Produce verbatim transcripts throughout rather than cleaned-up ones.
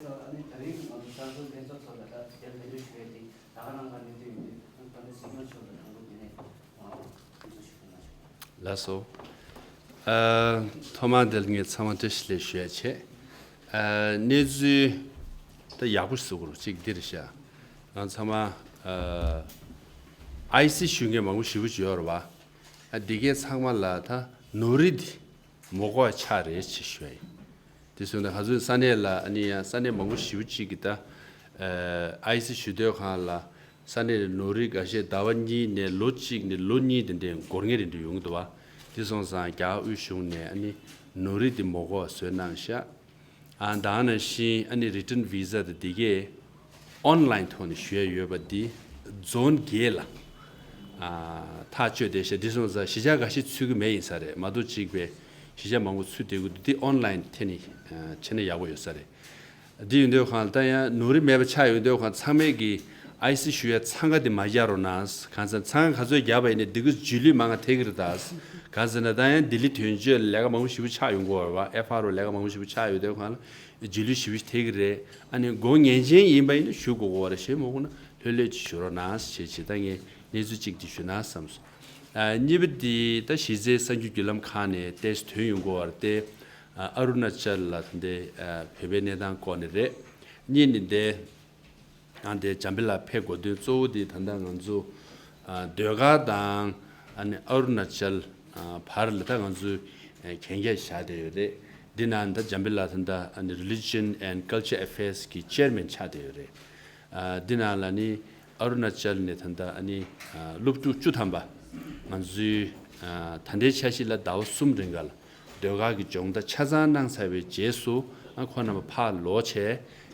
ཨ་ནི་ད་རིང་ང་ཚོ་གསར་འགོད་ལྷན་ཚོགས་ཚོགས་ལ་ད་དེར་གདན་འདྲེན་ཞུ་ཡས་དེ་ད་ག་རང་ག་གནས་ཚུལ་ཡིན་དུས་ཨ་ནི་ད་ནི་གཟིགས་མོ་ཚོ་ལ་དང་པོ་དེ་ནས་ཨ་ཕུན་ཚོགས་ཞུ་གི་ན་ཞུ། ལགས་སོ། ཨ། ཐོག་མར་དེ་ལ་ངས་ཚང་མ་བཀྲ་ཤིས་བདེ་ལེགས་ཞུ་ཡ་བྱས། ཨ། གནས་ཚུལ་ད་ཡག་པོ་ཞིག་གོ་རུ་གཅིག་འདིར་བཞག་ང་ཚང་མ་ཨ། ཨའི་སི་ཞུ་མཁན་མང་པོ་ཞེ་པོ་ཅིག་ཡོད་རེད་བ། ཨ། འདི་གའི་ཚང་མ་ལ་ད་ནོར་རི་འདི་མ་དགོས་ཆགས་རེད་ཅེས་ཞུ་ཡ་ཡིན། དེ་སོང་ན་ང་ཚོའི་ས་གནས་ལ་ཨ་ནི་ཡང་ས་གནས་མང་པོ་ཞེ་པོ་ཅིག་གི་ད་ཨ། ཨའི་སི་ཞུ་སྡོད་ཁང་ལ་ས་གནས་ལ་ནོར་རི་འགའ་ཤས་ཟླ་བ་གཉིས་ནས་ལོ་གཅིག་ནས་ལོ་གཉིས་དེ་འདྲའི་འགོར་མཁན་རེ་འདྲ་ཡོང་གི་འདུག་བ། དེ་སོང་ཙང་རྒྱ་གར་དབུས་གཞུང་ནས་ཨ་ནི་ནོར་རི་དེ་མ་དགོས་བཟོས་གནང་ཤག་ཨ། ད་ག་ནང་བཞིན་ཨ་ནི་return visa་དེ་དེ་གས་ཨོན་ལའིན་ཐོག་ནས་ཞུ་ཡ་ཡོད་པ་འདི་རྫོང་བརྒྱད་ལ་ཨ། ཐག་གཅོད་བསྡད་ཤག་འདི་སོང་ཙང་གཞིས་ཆགས་འགའ་ཤས་ཚུད་ཀྱི་མེད་ཡིན་ས་རེད་མ་གཏོགས་གཅིག་པའི་གཞིས་ཆགས་མང་པོ་ཚུད་བསྡད་ཀྱི་འདུག་འདི་ཨོན་ལའིན་ཐད་ནས་ཨ། བྱས་ན་ཡག་པོ་ཡོད་ས་རེད། འདི་ཡོད་དུས་ཁོང་ད་ཡང་ནོར་རི་མེད་པ་ཆགས་ཡོད་དུས་ཁོང་ཚང་མས་ཀྱི་ཨའི་སི་ཞུ་ཡ་འཚང་ཁ་དེ་མ་རྒྱག་རོགས་གནང་། གང་ཟེར་ན་འཚང་ཁ་ག་ཚོད་རྒྱག་པ་ཡིན་ནའི་འདི་གི་རྗེས་ལུས་མང་ང་ཐེབས་ཀྱི་རེད་ད། གང་ཟེར་ན་ད་ཡང་ལྡི་ལི་དོན་གཅོད་ལས་ཀ་མང་པོ་ཞེ་པོ་ཆགས་ཡོང་གི་ཡོད་རེད་བ། ཨེཕ་ཨར་ཨོ་ལས་ཀ་མང་པོ་ཞེ་པོ་ཆགས་ཡོད་དུས་ཁོང་ལ་རྗེས་ལུས་ཞེ་པོ་ཐེབས་ཀྱི་རེད། ཨ་ནི་དགོས་ངེས་ཅན་ཡིན་པ་ཡིན་ན་ཞུ་དགོས་ཀྱི་ཡོད་རེད། གཞན་མ་དགོས་ན་ལྷོད་ལྷོད་ཅིག་ཞུ་རོགས་གནང་ཞེས་བྱས་ད་ངས་གནས་ཚུལ་གཅིག་འདི་ཞུ་ན་བསམས་སོང་། ཨ། གཉིས་པ་འདི་ད་གཞི་རྩའི་གསར་འགྱུར་བརྒྱུད་ལམ་ཁག་ནས་ཏོག་ཙམ་ཐོན་ཡོང་གི་ཡོད་རེད་དེ། ཨ། ཨ་རུ་ན་ཅལ་ལ་ད་ལྟའི་ཨ། བོད་པའི་གནས་སྟངས་སྐོར་ནས་རེད། གཉིས་ནི་འདི་ཨ། འདི་འཇམ་དཔལ་ལགས་ཕེབས་དགོས་དོན་གཙོ་བོ་འདི་ད་ལྟ་ང་ཚོ་ཨ། ཟློས་གར་དང་ཨ་ནི་ཨ་རུ་ན་ཅལ་ཨ། བར་ལ་ད་ང་ཚོའི་ཨ། གན་རྒྱ་བཞག་བསྡད་ཡོད་རེད། འདི་ནང་ད་འཇམ་དཔལ་ལགས་ད་ལྟ་ཨ་ནི་Religion and Culture Affairs་གི་ཅེར་མེན་ཆགས་བསྡད་ཡོད་རེད། ཨ། འདི་ནང་ལ་ནི་ཨ་རུ་ན་ཅལ་ནས་ད་ལྟ་ཨ་ནི་ཨ། སློབ་ཕྲུག་བཅུ་ཐམ་པ་ང་ཚོའི་ཨ། ད་ལྟའི་འཆར་གཞི་ལ་ཟླ་བ་གསུམ་རིང་ག་ལ་ཟློས་གར་གྱི་སྦྱོང་བརྡར་ཆ་ཚང་གནང་ཚར་བའི་རྗེས་སུ་ཨ། ཁོང་རྣམ་པ་ཕར་ལོག་བྱས་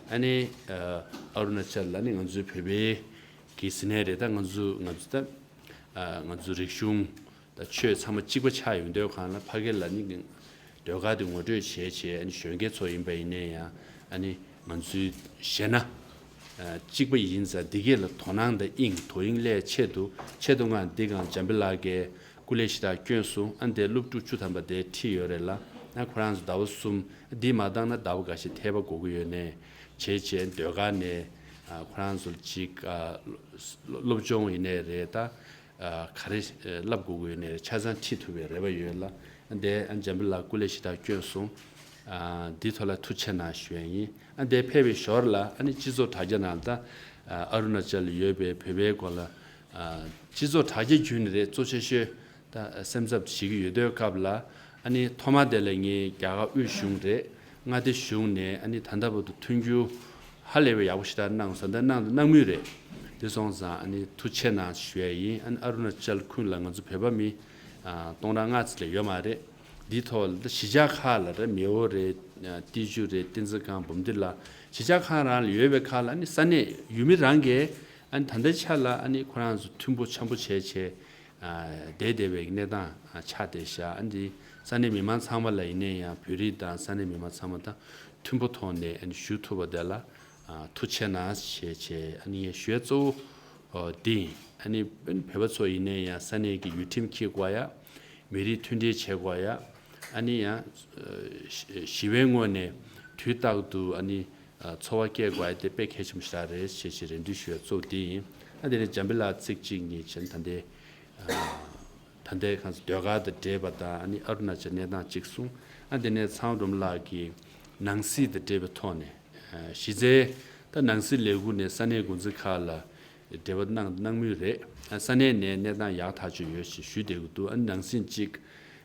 ཨ་ནི་ཨ། ཨ་རུ་ན་ཅལ་ལ་ནི་ང་ཚོའི་བོད་པའི་གི་ཟི་ནས་རེད། ད་ང་ཚོ་ང་ཚོ་ད་ཨ། ང་ཚོ་རིག་གཞུང་ད་ཆོས་ཚང་མ་གཅིག་པ་ཆགས་ཡོང་དུས་གང་ལ་ཕ་གི་ལ་ནི་ཟློས་གར་དེ་ངོ་སྤྲོད་བྱས་བྱས་ཨ་ནི་གཞོན་སྐྱེས་ཚོ་ཡིན་པ་ཡིན་ནའི་ཡང་ཨ་ནི་ང་ཚོའི་གཞས་སྣ་ཨ། གཅིག་པ་ཡིན་ཙང་འདི་གས་ལ་དོ་སྣང་དང་དབྱིངས་དོ་དབྱིངས་སླེབས་ཆེད་དུ་ཆེད་དུ་ང་འདི་གང་འཇམ་དཔལ་ལགས་ཀྱིས་སྐུ་ལས་ཞེ་དྲག་བསྐྱོན་སོང་། ཨ་འདི་སློབ་ཕྲུག་བཅུ་ཐམ་པ་དེ་ཁྲིད་ཡོད་རེད་ལ། ཨ་ཁོ་རང་ཚོ་ཟླ་བ་གསུམ་འདི་མ་བཏང་ན་ཟླ་བ་འགའ་ཤས་འཐད་པ་དགོས་ཀྱི་ཡོད་ནས་བྱས་བྱས་ཟློས་གར་ནས་ཨ། ཁོ་རང་ཚོ་ལ་ཅིག་ཨ། སློབ་སྦྱོང་ཡིན་ནའི་རེད་ད། ཨ། ག་རེ་བསླབ་དགོས་ཀྱི་ཡོད་ནའི་ཆ་ཚང་ཁྲིད་ཐུབ་པའི་རེ་བ་ཡོད་ལ། ཨ་འདས་ཨ་འཇམ་དཔལ་ལགས་སྐུ་ལས་ཞེ་དྲག་བསྐྱོན་སོང་། ཨ་འདི་ཐོག་ལ་ཐུགས་རྗེ་གནང་ཞུ་ཡ་ཡིན། ཨ་འདས་ཕེབས་པའི་ཞོར་ལ་ཨ་ནི་སྤྱི་ཚོགས་དྲ་རྒྱ་ནང་ད་ཨ་རུ་ན་ཅལ་ལ་ཡོད་པའི་བོད་པའི་སྐོར་ལ་ཨ་སྤྱི་ཚོགས་དྲ་རྒྱ་བརྒྱུད་ནས་རེད་གཙོ་ཆེ་ཤོས་ད་སེམས་འཚབ་བྱེད་ཀྱི་ཡོད་དུས་སྐབས་ལ་ཨ་ནི་ཐོག་མ་དེ་ལ་ངས་རྒྱ་གར་དབུས་གཞུང་རེད། མངའ་སྡེ་གཞུང་ནས་ཨ་ནི་ད་ལྟ་བར་དུ་མཐུན་འགྱུར་ཧ་ལས་པའི་ཡག་པོ་ཞེ་དྲག་གནང་ས་འདི་གནང་དང་གནང་མུས་རེད། དེ་སོང་ཙང་ཨ་ནི་ཐུགས་རྗེ་གནང་ཞུ་ཡ་ཡིན། ཨ་ནི་ཨ་རུ་ན་ཅལ་ཁུལ་ལ་ང་ཚོ་བོད་པ་མི་ཨ་སྟོང་ཕྲག་ལྔ་ཙམ་ལས་ཡོད་མ་རེད། འདིའི་ཐོག་ལ་གཞིས་ཆགས་ཁག་ལ་རེད། མེའོ་རེད། ཨ་ཏི་ཇུ་རེད། བསྟན་འཛིན་སྒང་། འབུམ་སྡེ་ལ་གཞིས་ཆགས་ཁག་རང་ལ་ཡོད་པའི་ཁག་ལ་ཨ་ནི་ས་གནས་ཡུལ་མི་རང་གིས་ཨ་ནི་ད་ལྟའི་ཆ་ལ་ཨ་ནི་ཁོ་རང་ཚོ་མཐུན་པོ་འཆམ་པོ་བྱས་བྱས། ཨ་བསྡད་བསྡད་པའི་གནས་སྟངས་ཨ་ཆགས་བསྡད་ཤག་ཨ་འདི་ས་གནས་མི་མང་ཚང་མ་ལ་ཡིན་ནའི་ཡང་བོད་རིགས་དང་ས་གནས་མི་མང་ཚང་མ་དང་མཐུན་པོ་ཐོག་ནས་ཨ་ནི་ཞུ་ཐུབ་པ་དེ་ལ་ཨ་ཐུགས་རྗེ་གནང་ཞེས་བྱས། ཨ་ནི་ངས་ཞུ་ཡ་གཙོ་བོ་འདི་ཡིན། ཨ་ནི་བོད་པ་ཚོ་ཡིན་ནའི་ཡང་ས་གནས་ཀྱི་ཡུལ་ཁྲིམས་འཁྱེར་དགོས་ཡ། མི་རིགས་མཐུན་སྒྲིལ་བྱེད་དགོས་ཡ། ཨ་ནི་ཡང་ཞི་བའི་ངོས་ནས་དུས་རྟག་ཏུ་ཨ་ནི་ཚོར་བ་སྐྱེ་དགོས་ཡ་དེ་དཔེ་གལ་ཆེན་པོ་ཞིག་རེད་ཞེས་ཞེས་རེ་འདུན་ཞུ་ཡ་གཙོ་བོ་འདི་ཡིན། ཨ་དེ་ནས་འཇམ་དཔལ་ལགས་ཚིག་གཅིག་གཉིས་བྱས་ད་ལྟའི་ད་ལྟའི་གང་ཟེར་ཟློས་གར་དང་འབྲེལ་བ་དང་ཨ་ནི་ཨ་རུ་ན་ཅལ་གནས་སྟངས་གཅིག་གསུངས། ཨ་དེ་ནས་ཚང་སྒྲོལ་མ་ལགས་ཀྱིས་ནང་སྲིད་དང་འབྲེལ་བའི་ཐོག་ནས་གཞི་རྩའི་ད་ནང་སྲིད་ལས་ཁུངས་ནས་ས་གནས་འགོ་འཛིན་ཁག་ལ་འབྲེལ་བ་གནང་གནང་མུས་རེད། ས་གནས་ནས་གནས་སྟངས་ཡག་ཐག་ཆོད་ཡོད་ཞེས་ཞུས་བསྡད་ཀྱི་འདུག་ཨ་ནི་ནང་སྲིད་ཅིག་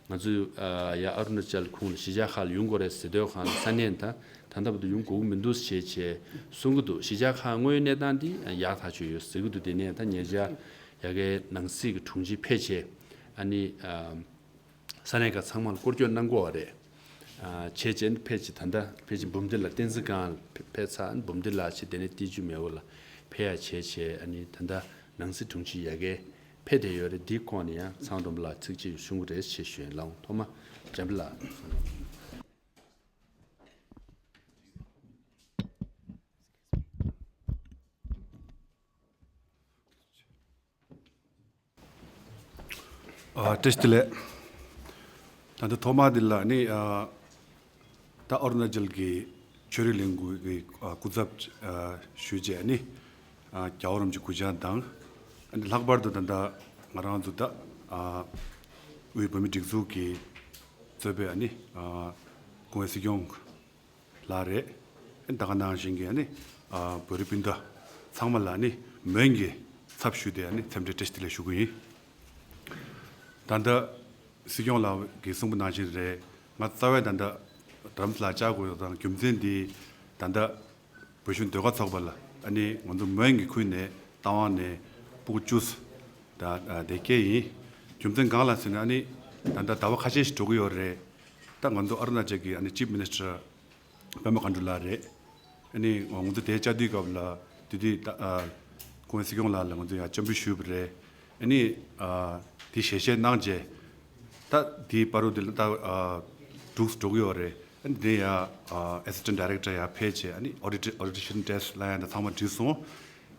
ང་ཚོས་ཡ་ཨ་རུ་ན་ཅལ་ཁུལ་ལ་གཞིས་ཆགས་ཁག་ལ་ཡོང་དགོས་རེད་ཟེར་དུས་གང་ལ་ས་གནས་ད་ད་ལྟ་བར་དུ་ཡོང་དགོས་ཀྱི་མི་འདུག་ཞེས་བྱས་གསུང་གི་འདུག་གཞིས་ཆགས་ཁག་དངོས་ཡོད་གནས་སྟངས་འདི་ཡག་ཐག་ཆོད་ཡོད་ཟེར་གྱི་འདུག་དེ་ནས་ད་ཉེ་ཆར་ཡ་གའི་ནང་སྲིད་ཀྱི་དྲུང་ཆེ་ཕེབས་བྱས་ཨ་ནི། ས་གནས་ཁག་ཚང་མ་ལ་སྐོར་སྐྱོད་གནང་དགོས་པ་རེད། ཨ་བྱས་རྗེས་ཕལ་ཆེར་ད་ལྟ་ཕལ་ཆེར་འབུམ་སྡེ་ལ་བསྟན་འཛིན་སྒང་ཕེབས་ཚར། འབུམ་སྡེ་ལ་ཕྱིན་དེ་ནས་ཏི་ཇུ་མེའོ་ལ་ཕེབས་ཡ་བྱས་རྗེས་ཨ་ནི་ད་ལྟ་ནང་སྲིད་དྲུང་ཆེ་ཡ་གའི་ཕེབས་བསྡད་ཡོད་རེད། འདིའི་སྐོར་ནས་ཡང་ཚང་སྒྲོལ་མ་ལགས་ཚིག་གཅིག་གསུང་གི་རེད་ཞེས་ཞུ་ཡིན། ལགས་འོང་ཐོག་མ་འཇམ་དཔལ་ལགས། ཨ་བཀྲ་ཤིས་བདེ་ལེགས། ད་ལྟ་ཐོག་མ་འདི་ལ་ནི་ཨ་ད་ཨ་རུ་ན་ཅལ་གྱི་ ཆོས་རིག་ལས་ཁུངས་ཀྱི་ཨ་སྐུ་ཚབ་ཨ་ཞུས་བྱས་ནི་ཨ་རྒྱལ་བ་རིན་པོ་ཆེ་གུས་ཕྱག་དང་། ཨ་ནི་ལྷག་པར་དུ་ད་ལྟ་ང་རང་ཚོ་ད་ཨ་དབུས་བོད་མིའི་སྒྲིག་འཛུགས་ཀྱི་གཙོས་པའི་ཨ་ནི་ཨ་སྐུ་ངོ་སྲིད་སྐྱོང་ལགས་རེད། ཨ་ནི་ད་ག་ནང་བཞིན་གྱི་ཨ་ནི་ཨ་བོད་རིགས་སྤུན་ཟླ་ཚང་མ་ལ་ཨ་ནི་མོན་གྱི་ཚབ་ཞུས་ཏེ་ཨ་ནི་འཚམས་འདྲི་བཀྲ་ཤིས་བདེ་ལེགས་ཞུ་གི་ཡིན། ད་ལྟ་སྲིད་སྐྱོང་ལགས་ཀྱིས་གསུངས་པ་ནང་བཞིན་རེད། ང་རྩ་བའི་ད་ལྟ་རྡ་རམ་ས་ལ་བཅར་དགོས་ཡོད་དང་རྒྱུ་མཚན་འདི་ད་ལྟ་བོད་གཞུང་ཟློས་གར་ཚོགས་པ་ལ་ཨ་ནི་ང་ཚོ་མོན་གྱི་ཁུལ་ནས་རྟ་དབང་ནས་སྤུ་གུ་བཅུ་ད་ཨ་དེ་སྐྱེས་ཡིན། རྒྱུ་མཚན་གང་ལ་ཟེར་ན་ཨ་ནི་ད་ལྟ་ཟླ་བ་ཁ་ཤས་ཤིག་འགྲོ་གི་ཡོད་རེད། ད་ང་ཚོ་ཨ་རུ་ན་ཅལ་གྱི་ཨ་ནི་ཅིབ་མི་ནི་སི་ཊར་པད་མ་དགའ་ཕྲུག་ལགས་རེད། ཨ་ནི་ང་ཚོ་དེ་བཅར་དུས་སྐབས་ལ་དེ་དུས་ད་ཨ་སྐུ་ངོ་སྲིད་སྐྱོང་ལགས་ལ་ང་ཚོ་ཡང་སྤྱན་འབུལ་ཞུས་པ་རེད། ཨ་ནི་ཨ་དེ་ཞལ་བཞེས་གནང་རྗེས་ད་དེའི་བར་དུ་དེ་ལ་ད་ཨ་འབྲུག་འགྲོ་གི་ཡོད་རེད། ཨ་ནི་དེ་ཡང་ཨ་ཨེ་སི་སི་ཊེན་ཊི་ཌའི་རེག་ཊར་ཡང་ཕེབས་བྱས་ཨ་ནི་ཨོ་ཌི་ཊི་ཨོ་ཌི་ཤན་ཊེ་སི་ཊི་ལབ་ཡ་ད་ཚང་མ་འགྲིག་སོང་།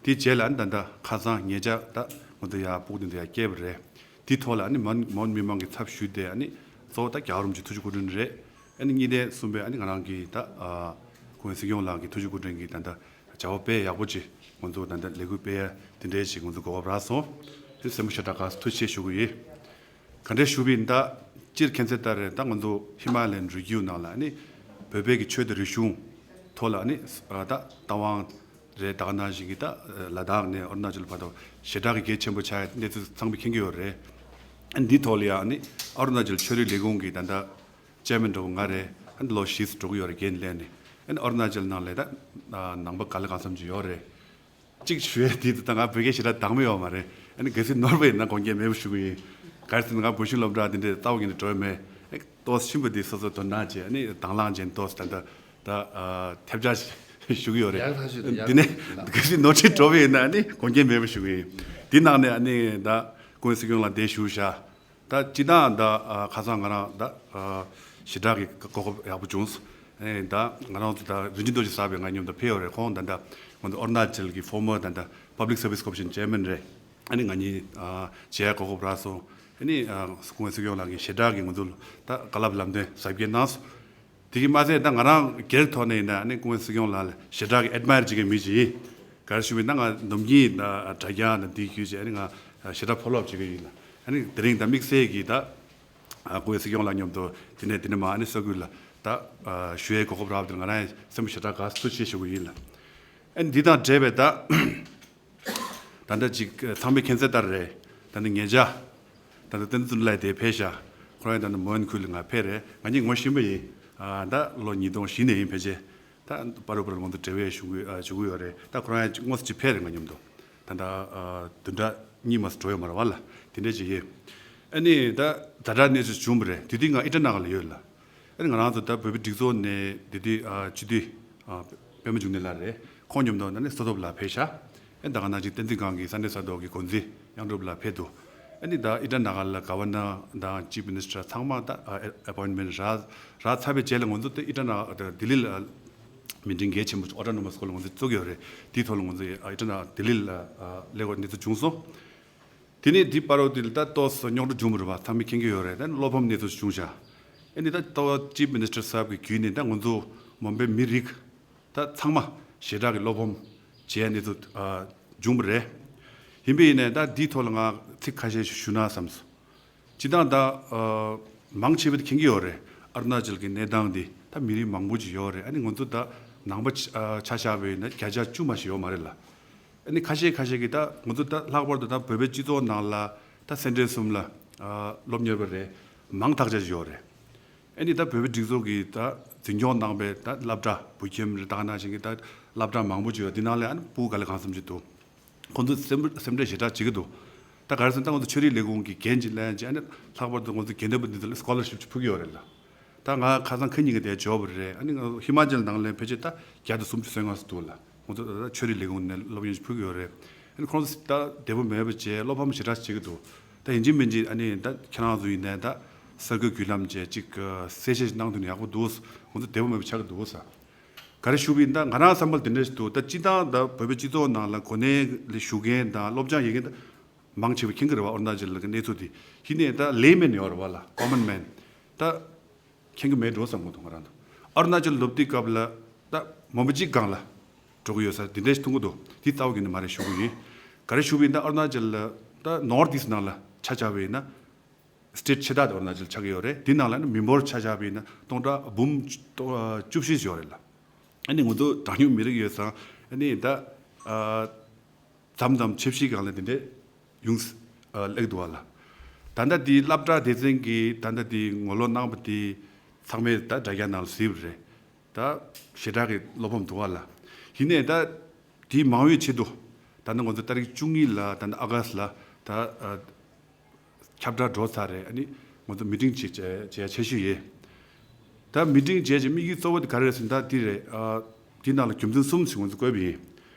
དེ་རྗེས་ལ་ཨ་ནི་ད་ལྟ་ཁ་སང་ཉེ་ཆར་ད་ང་ཚོ་ཡང་སྤུ་གུ་དེ་ཚོ་ཡང་སྐྱེས་པ་རེད། དེའི་ཐོག་ལ་ཨ་ནི་མོན་མོན་མི་མང་གི་ཚབ་ཞུས་ཏེ་ཨ་ནི་གཙོ་བོ་ད་རྒྱལ་བ་རིན་པོ་ཆེའི་ཐུགས་རྗེ་སྐུ་དྲིན་རེད། ཨ་ནི་གཉིས་ལྡན་གསུམ་པའི་ཨ་ནི་ང་རང་གི་ད་ཨ་སྐུ་ངོ་སྲིད་སྐྱོང་ལགས་ཀྱི་ཐུགས་རྗེ་སྐུ་དྲིན་གྱིས་ད་ལྟ་བྱ་བ་དཔེ་ཡག་པོ་ཅིག་ང་ཚོ་ད་ལྟ་ལས་འགུལ་སྤེལ་ཡ་དེ་འདྲའི་ཅིག་ང་ཚོ་གོ་སྐབས་རག་སོང་། དེ་སེམས་པ་ཞེ་དྲག་དགའ་སོང་། ཐུགས་རྗེ་ཆེ་ཞུ་གི་ཡིན། ག་འདྲས་ཞུ་བ་ཡིན་ད། སྤྱིར་མཁྱེན་གསལ་ལྟར་རེད། ད་ང་ཚོ་ཧི་མ་ལ་ཡན་རི་རྒྱུད་ནང་ལ་ཨ་ནི་བོད་པའི་གི་ཆོས་དང་རིག་གཞུང་ཐོག་ལ་ཨ་ནི་ཨ་ད་རྟ་དབང་རེད། ད་ག་ནང་བཞིན་གྱི་ད་ལ་དྭགས་ནས་ཨ་རུ་ན་ཅལ་བར་དུ་ཞེ་དྲག་གི་གལ་ཆེན་པོ་ཆགས་ཡ་གནས་ཚུལ་ཚང་མས་མཁྱེན་གྱི་ཡོད་རེད། ཨ་འདི་ཐོག་ལ་ཡང་ཨ་ནི་ཨ་རུ་ན་ཅལ་ཆོས་རིག་ལས་ཁུངས་ཀྱི་ད་ལྟ་ཅེར་མེན་འདྲ་བོ་ང་རེད། ཨ་ནི་ལོ་བཞི་ཙམ་འགྲོ་གི་ཡོད་རེད། འགན་ལེན་ནས་ཨ་ནི་ཨ་རུ་ན་ཅལ་ནང་ལ་ད་ནང་པ་དགའ་ལ་གང་འཚམ་ཅིག་ཡོད་རེད། གཅིག་ཞུ་ཡས་དེ་ད་ང་བོད་སྐད་ཞེ་དྲག་དྭངས་མོ་ཡོད་མ་རེད། ཨ་ནི་གལ་སྲིད་ནོར་བ་ཡིན་ན་དགོངས་འགལ་མེད་པ་ཞུ་གི་ཡིན། གལ་སྲིད་ང་བོད་གཞུང་སློབ་གྲྭ་དེ་འདྲའི་ལྟ་བ་གི་ནས་འགྲོ་ཡ་མེད། ཨེ་ཏོག་ཙམ་པོ་དེ་སོ་སོ་དོ་སྣང་བྱས་ཨ་ནི་དང་བླངས་བྱས་ཏོག་ཙམ་ད་ལྟ་ད་ཨ་ཐེབས་ཆག་ཞུ་གི་ཡོད་རེད། ཡག་ཐག་ཆོད་འདུག་ཡག་དེ་ནས་ཐག་ཆོད་འདུག་གལ་སྲིད་ནོར་འཁྲུལ་འགྲོ་བ་ཡིན་ན་ཨ་ནི་དགོངས་འགལ་མེད་པ་ཞུ་གི་ཡིན། དེ་ནང་ནས་ཨ་ནི་ད་སྐུ་ངོ་སྲིད་སྐྱོང་ལགས་འདིར་བཞུགས་ཤག་ད་སྤྱིར་བཏང་ད་ཨ་ཁ་སང་ང་རང་ད་ཨ་ཞེ་དྲག་གི་གོ་སྐབས་ཡག་པོ་བྱུང་། ཨེ་ད་ང་རང་ཚོ་ད་རིན་ཆེན་རྡོ་རྗེ་གསར་པའི་ང་མཉམ་དུ་ཕེབས་ཡོད་རེད། ཁོང་ད་ལྟ་ང་ཚོ་ཨ་རུ་ན་ཅལ་གྱི་ཕོར་མར་ད་ལྟ་Public Service Commission Chairman་རེད། ཨ་ནི་ང་གཉིས་ཨ་མཇལ་གོ་སྐབས་རག་སོང་། ཨ་ནི་ཨ་སྐུ་ངོ་སྲིད་སྐྱོང་ལགས་ཀྱིས་ཞེ་དྲག་གི་ང་ཚོ་ད་བཀའ་སློབ་ལམ་སྟོན་ཟབ་རྒྱས་གནང་སོང་། དེ་གི་མ་ཚད་ད་ང་རང་སྒེར་ཐོག་ནས་ཡིན་ན་ཨ་ནི་སྐུ་ངོ་སྲིད་སྐྱོང་ལགས་ལ་ཞེ་དྲག་གི་ཨེཌ་མ་ཡར་བྱེད་མཁན་མི་ཞིག་ཡིན། ག་རེ་ཞུ་བ་ཡིན་ན་ང་ནམ་རྒྱུན་ད་དྲ་རྒྱ་ནང་འདི་བརྒྱུད་བྱས་ཨ་ནི་ང་ཞེ་དྲག་ཕོ་ལོ་བྱེད་ཀྱི་ཡིན། ཨ་ནི་དེ་རིང་ད་དམིགས་བསལ་གྱི་ད་ཨ་སྐུ་ངོ་སྲིད་སྐྱོང་ལགས་མཉམ་དུ་དེ་ནས་དེ་ནས་མ་ཨ་ནི་ས་ཁུལ་ལ་ད་ཨ་ཞུ་ཡའི་གོ་སྐབས་རག་པ་དེ་ང་རང་སེམས་པ་ཞེ་དྲག་དགའ་སོང་། ཐུགས་རྗེ་ཆེ་ཞུ་གི་ཡིན་ལ། ཨ་ནི་འདི་དང་འབྲེལ་བའི་ད་ད་ལྟ་ཅིག་ཚང་མས་མཁྱེན་གསལ་ལྟར་རེད། ད་ནི་ཉེ་ཆར་ད་ལྟ་བསྟན་འཛིན་བདེ་ལེགས་དེ་ཕེབས་ཤག་ཁོ་རང་ད་ནི་མོན་ཁུལ་ལ་ང་ཕེབས་རེད། ང་གཉིས་ངོ་ཤེས་པ་ཡིན། ཨ་ད་ལོ་ཉིས་སྟོང་བཞི་ནས་ཡིན་ཕལ་ཆེར། ད་བར་བར་ང་ཚོ་འབྲེལ་བ་ཞུ་གི་ཨ་ཞུ་གི་ཡོད་རེད། ད་ཁོ་རང་ཡང་དངོས་སུ་ཅིག་ཕེབས་རེད་ང་མཉམ་དུ། ད་ལྟ་ཨ་བདུན་ཕྲག་གཉིས་མ་ཙམ་འགྲོ་ཡོད་མ་རེད་པ་ལ། དེ་འདྲ་ཅིག་ཡིན། ཨ་ནི་ད་ཛ་དྲག་གནས་ཚུལ་བྱུང་བ་རེད། དེ་དུས་ང་ཨི་ཊ་ན་གར་ལ་ཡོད་ལ། ཨ་ནི་ང་རང་ཚོ་ད་བོད་པའི་སྒྲིག་འཛུགས་ནས་དེ་དུས་ཨ་སྤྱི་འཐུས་ཨ་པད་མ་འབྱུང་གནས་ལགས་རེད། ཁོང་མཉམ་དུ་ཨ་ནི་བསོད་སྟོབས་ལགས་ཕེབས་ཤག་ཨེ་ད་ག་ནང་བཞིན་བསྟན་འཛིན་སྒང་གི་ས་གནས་གསར་གཏོད་ཀྱི་འགོ་འཛིན་དབྱངས་སྒྲུབ་ལགས་ཕེབས་འདུག་ཨ་ནི་ད་ཨི་ཊ་ན་གར་ལ་ག་བ་ནར་དང་ཅིབ་མི་ནི་སི་ཊར་ཚང་མ་ད་ཨ་ཨེ་པོའིན་མེན་ཊི་རག་རག་ཚར་བའི་རྗེས་ལ་ང་ཚོ་ད་ཨི་ཊ་ན་ད་ལྡི་ལི་ལ་མི་ཊིང་གལ་ཆེན་པོ་ཨོ་ཊོ་ནོ་མ་སི་སི་ཁུལ་ལ་ང་ཚོ་བཙུགས་ཡོད་རེད། དེའི་ཐོག་ལ་ང་ཚོ་ཨི་ཊ་ན་ལྡི་ལི་ལ་ཨ་སླེབས་པའི་གནས་ཚུལ་བྱུང་སོང་། དེ་ནས་དེའི་བར་དུ་དེ་ལ་ད་ཏོག་ཙམ་རྙོག་དྲ་བྱུང་བ་རེད་པ། ཚང་མས་མཁྱེན་གྱི་ཡོད་རེད། ད་བློ་ཕམ་གནས་ཚུལ་བྱུང་ཤག་ཨ་ནི་ད་ལྟ་བ་ཅིབ་མི་ནི་སི་ཊར་གསར་པ་གི་བརྒྱུད་ནས་ད་ང་ཚོ་མོན་པའི་མི་རིགས་ད་ཚང་མ་ཞེ་དྲག་གི་བློ་ཕམ་བྱས་གནས་ཚུལ་ཨ་བྱུང་བ་རེད། ཡིན་པས་ཡིན་ནའི་ད་འདིའི་ཐོག་ལ་ང་ཚིག་ཁ་ཤས་ཤིག་ཞུ་ན་བསམས་སོང་། སྤྱིར་བཏང་ད་ཨ་མང་ཆེ་བས་མཁྱེན་གྱི་ཡོད་རེད། ཨ་རུ་ན་ཅལ་གྱི་གནས་སྟངས་འདི་ད་མི་རིགས་མང་པོ་ཅིག་ཡོད་རེད། ཨ་ནི་ང་ཚོ་ད་ནང་པ་ཆ་ཨ་ཆ་བཞག་པ་ཡིན་ན་བརྒྱ་ཆ་བཅུ་མ་ཞིག་ཡོད་མ་རེད་ལ། ཨ་ནི་ཁ་ཤས་ཁ་ཤས་ཀྱིས་ད་ང་ཚོ་ད་ལྷག་པར་དུ་ད་བོད་པའི་སྤྱི་ཚོགས་ནང་ལ་ད་སེ་འབྲས་གསུམ་ལ་ཨ་སློབ་གཉེར་བ་རེད། མང་དག་ཆ་ཞིག་ཡོད་རེད། ཨ་ནི་ད་བོད་པའི་སྒྲིག་འཛུགས་ཀྱིས་ད་འཛིན་སྐྱོང་གནང་པའི་ད་སློབ་གྲྭ་བོད་ཁྱིམ་རེད། ད་ག་ནང་བཞིན་གྱི་ད་སློབ་གྲྭ་མང་པོ་ཅིག་ཡོད། འདི་ནང་ལ་ཨ་ནི་སྤུ་གུ་དགའ་ལ་གང་འཚམ་ཅིག་འདུག་ཁོང་ཚོས་སེམས་སེམས་ཁྲལ་ཞེ་དྲག་བྱེད་ཀྱི་འདུག་ད་ག་རེ་ཟེར་ན་ད་ང་ཚོ་ཆོས་རིག་ལས་ཁུངས་ཀྱི་འགན་ཅིག་ལེན་བྱས། ཨ་ནི་ལྷག་པར་དུ་ང་ཚོ་དགེ་འདུན་པ་འདི་ཚོ་ལ་སི་ཀོ་ལར་ཤིབ་ཅིག་ཕུལ་གྱི་ཡོད་རེད་ལ། ད་ང་ཁ་སང་ཁ་ཉིན་གྱི་དེ་འབྱོར་བ་རེད། ཨ་ནི་ང་ཧི་མ་ཅལ་ནང་ལ་ཕལ་ཆེར་ད་བརྒྱ་དང་སུམ་ཅུ་སོ་ལྔ་ཙམ་འདུག་ལ། ང་ཚོ་ད་ཆོས་རིག་ལས་ཁུངས་ནས་སློབ་ཡོན་ཞིག་ཕུལ་གྱི་ཡོད་རེད། ཨ་ནི་ཁོང་ཚོ་ད་བདེ་པོ་མེད་པ་བྱས་བློ་ཕམ་ཞེ་དྲག་བྱེད་ཀྱི་འདུག་ད་ཡིན་གཅིག་མིན་གཅིག་ཨ་ནི་ད་ཁྱེད་རང་ཚོ་ཡིན་ནའི་ད་གསར་འགོད་བརྒྱུད་ལམ་བྱས་གཅིག་གསལ་བཤད་ཞིག་གནང་ཐུབ་ན་ཡག་པོ་འདུག་ང་ཚོ་བདེ་པོ་མེད་པ་ཆགས་ཀྱི་འདུག་ས། ག་རེ་ཞུ་བ་ཡིན་ད། ང་རང་བསམ་པར་དེ་འདྲ་ཞིག་འདུག་ད་སྤྱིར་བཏང་ད་བོད་པའི་སྤྱི་ཚོགས་ནང་ལ་གོ་གནས་ལ་བཞུགས་མཁན་དང་སློབ་སྦྱོང་ཡོད་མཁན་ད་མང་ཆེ་བས་མཁྱེན་གྱི་རེད་པ། ཨ་རུ་ན་ཅལ་གྱི་གནས་ཚུལ་དེ། ཡིན་ནའི་ད་ལེ་མེན་ཡོད་རེད་པ་ལ། ཀོ་མོན་མེན་ད་མཁྱེན་གྱི་མེད་འགྲོ་བསམ་གྱི་འདུག་ང་རང་ད། ཨ་རུ་ན་ཅལ་སླེབས་དུས་སྐབས་ལ་ ད་མོན་པ་གཅིག་སྒང་ལ་འགྲོ་གི་ཡོད་ས་འདི་འདྲ་ཞིག་མཐོང་གི་འདུག་འདི་རྩ་བ་ཉིད་ནས་མ་རེད་ཞུ་གི་ཡིན། ག་རེ་ཞུ་གི་ཡིན་ད་ཨ་རུ་ན་ཅལ་ལ་ད་ནོར་ཐ་ཨིསྟ་ནང་ལ་ཆ་བཞག་པ་ཡིན་ན། སི་ཊེཊ་ཆེ་ཐག་དེ་ཨ་རུ་ན་ཅལ་ཆགས་ཀྱི་ཡོད་རེད། དེ་ནང་ལ་ནི་མི་འབོར་ཆ་བཞག་པ་ཡིན་ན་སྟོང་ཕྲག་འབུམ་བཅུ་བཞི་ཡོད་རེད་ལ། ཨ་ནི་ང་ཚོ་གྲངས་ཉུང་མི་རིགས་ཡོད་ཙང་ཨ་ནི་ད་ཨ་མཚམས་མཚམས་ཆབ་སྲིད་སྒང་ལ་དེ་འདྲས་ཡོང་ཨ་སླེབས་འདུག་བ་ལ། ད་ལྟ་དེ་སློབ་གྲྭ་སྡེ་ཚན་གྱིས་ད་ལྟ་དེ་ངོ་ལོག་གནང་བ་དེ་ཚང་མས་ད་དྲ་རྒྱ་ནང་ལ་གཟིགས་པ་རེད། ད་ཞེ་དྲག་གི་བློ་ཕམ་འདུག་བ་ལ། ཡིན་ནའི་ད་དེའི་མང་བའི་ཆེད་དུ་ད་ལྟ་ང་ཚོ་ཏ་རིག་བཅུ་གཉིས་ལ་ད་ལྟ་ཨ་གྷ་སི་ལ་ད་ཨ་ཁྱབ་བསྒྲགས་འགྲོ་ཚར་རེད། ཨ་ནི་ང་ཚོ་མི་ཊིང་ཅིག་བྱས་བྱས་འཆར་གཞི་ཡོད། ད་མི་ཊིང་བྱས་ཀྱི་དམིགས་ཡུལ་གཙོ་བོ་དེ་ག་རེ་རེད་ཟེར་ན་ད་དེ་རེད། ཨ་དེ་ནང་ལ་རྒྱུ་མཚན་གསུམ་ཞིག་ང་ཚོ་བཀོད་པ་ཡིན།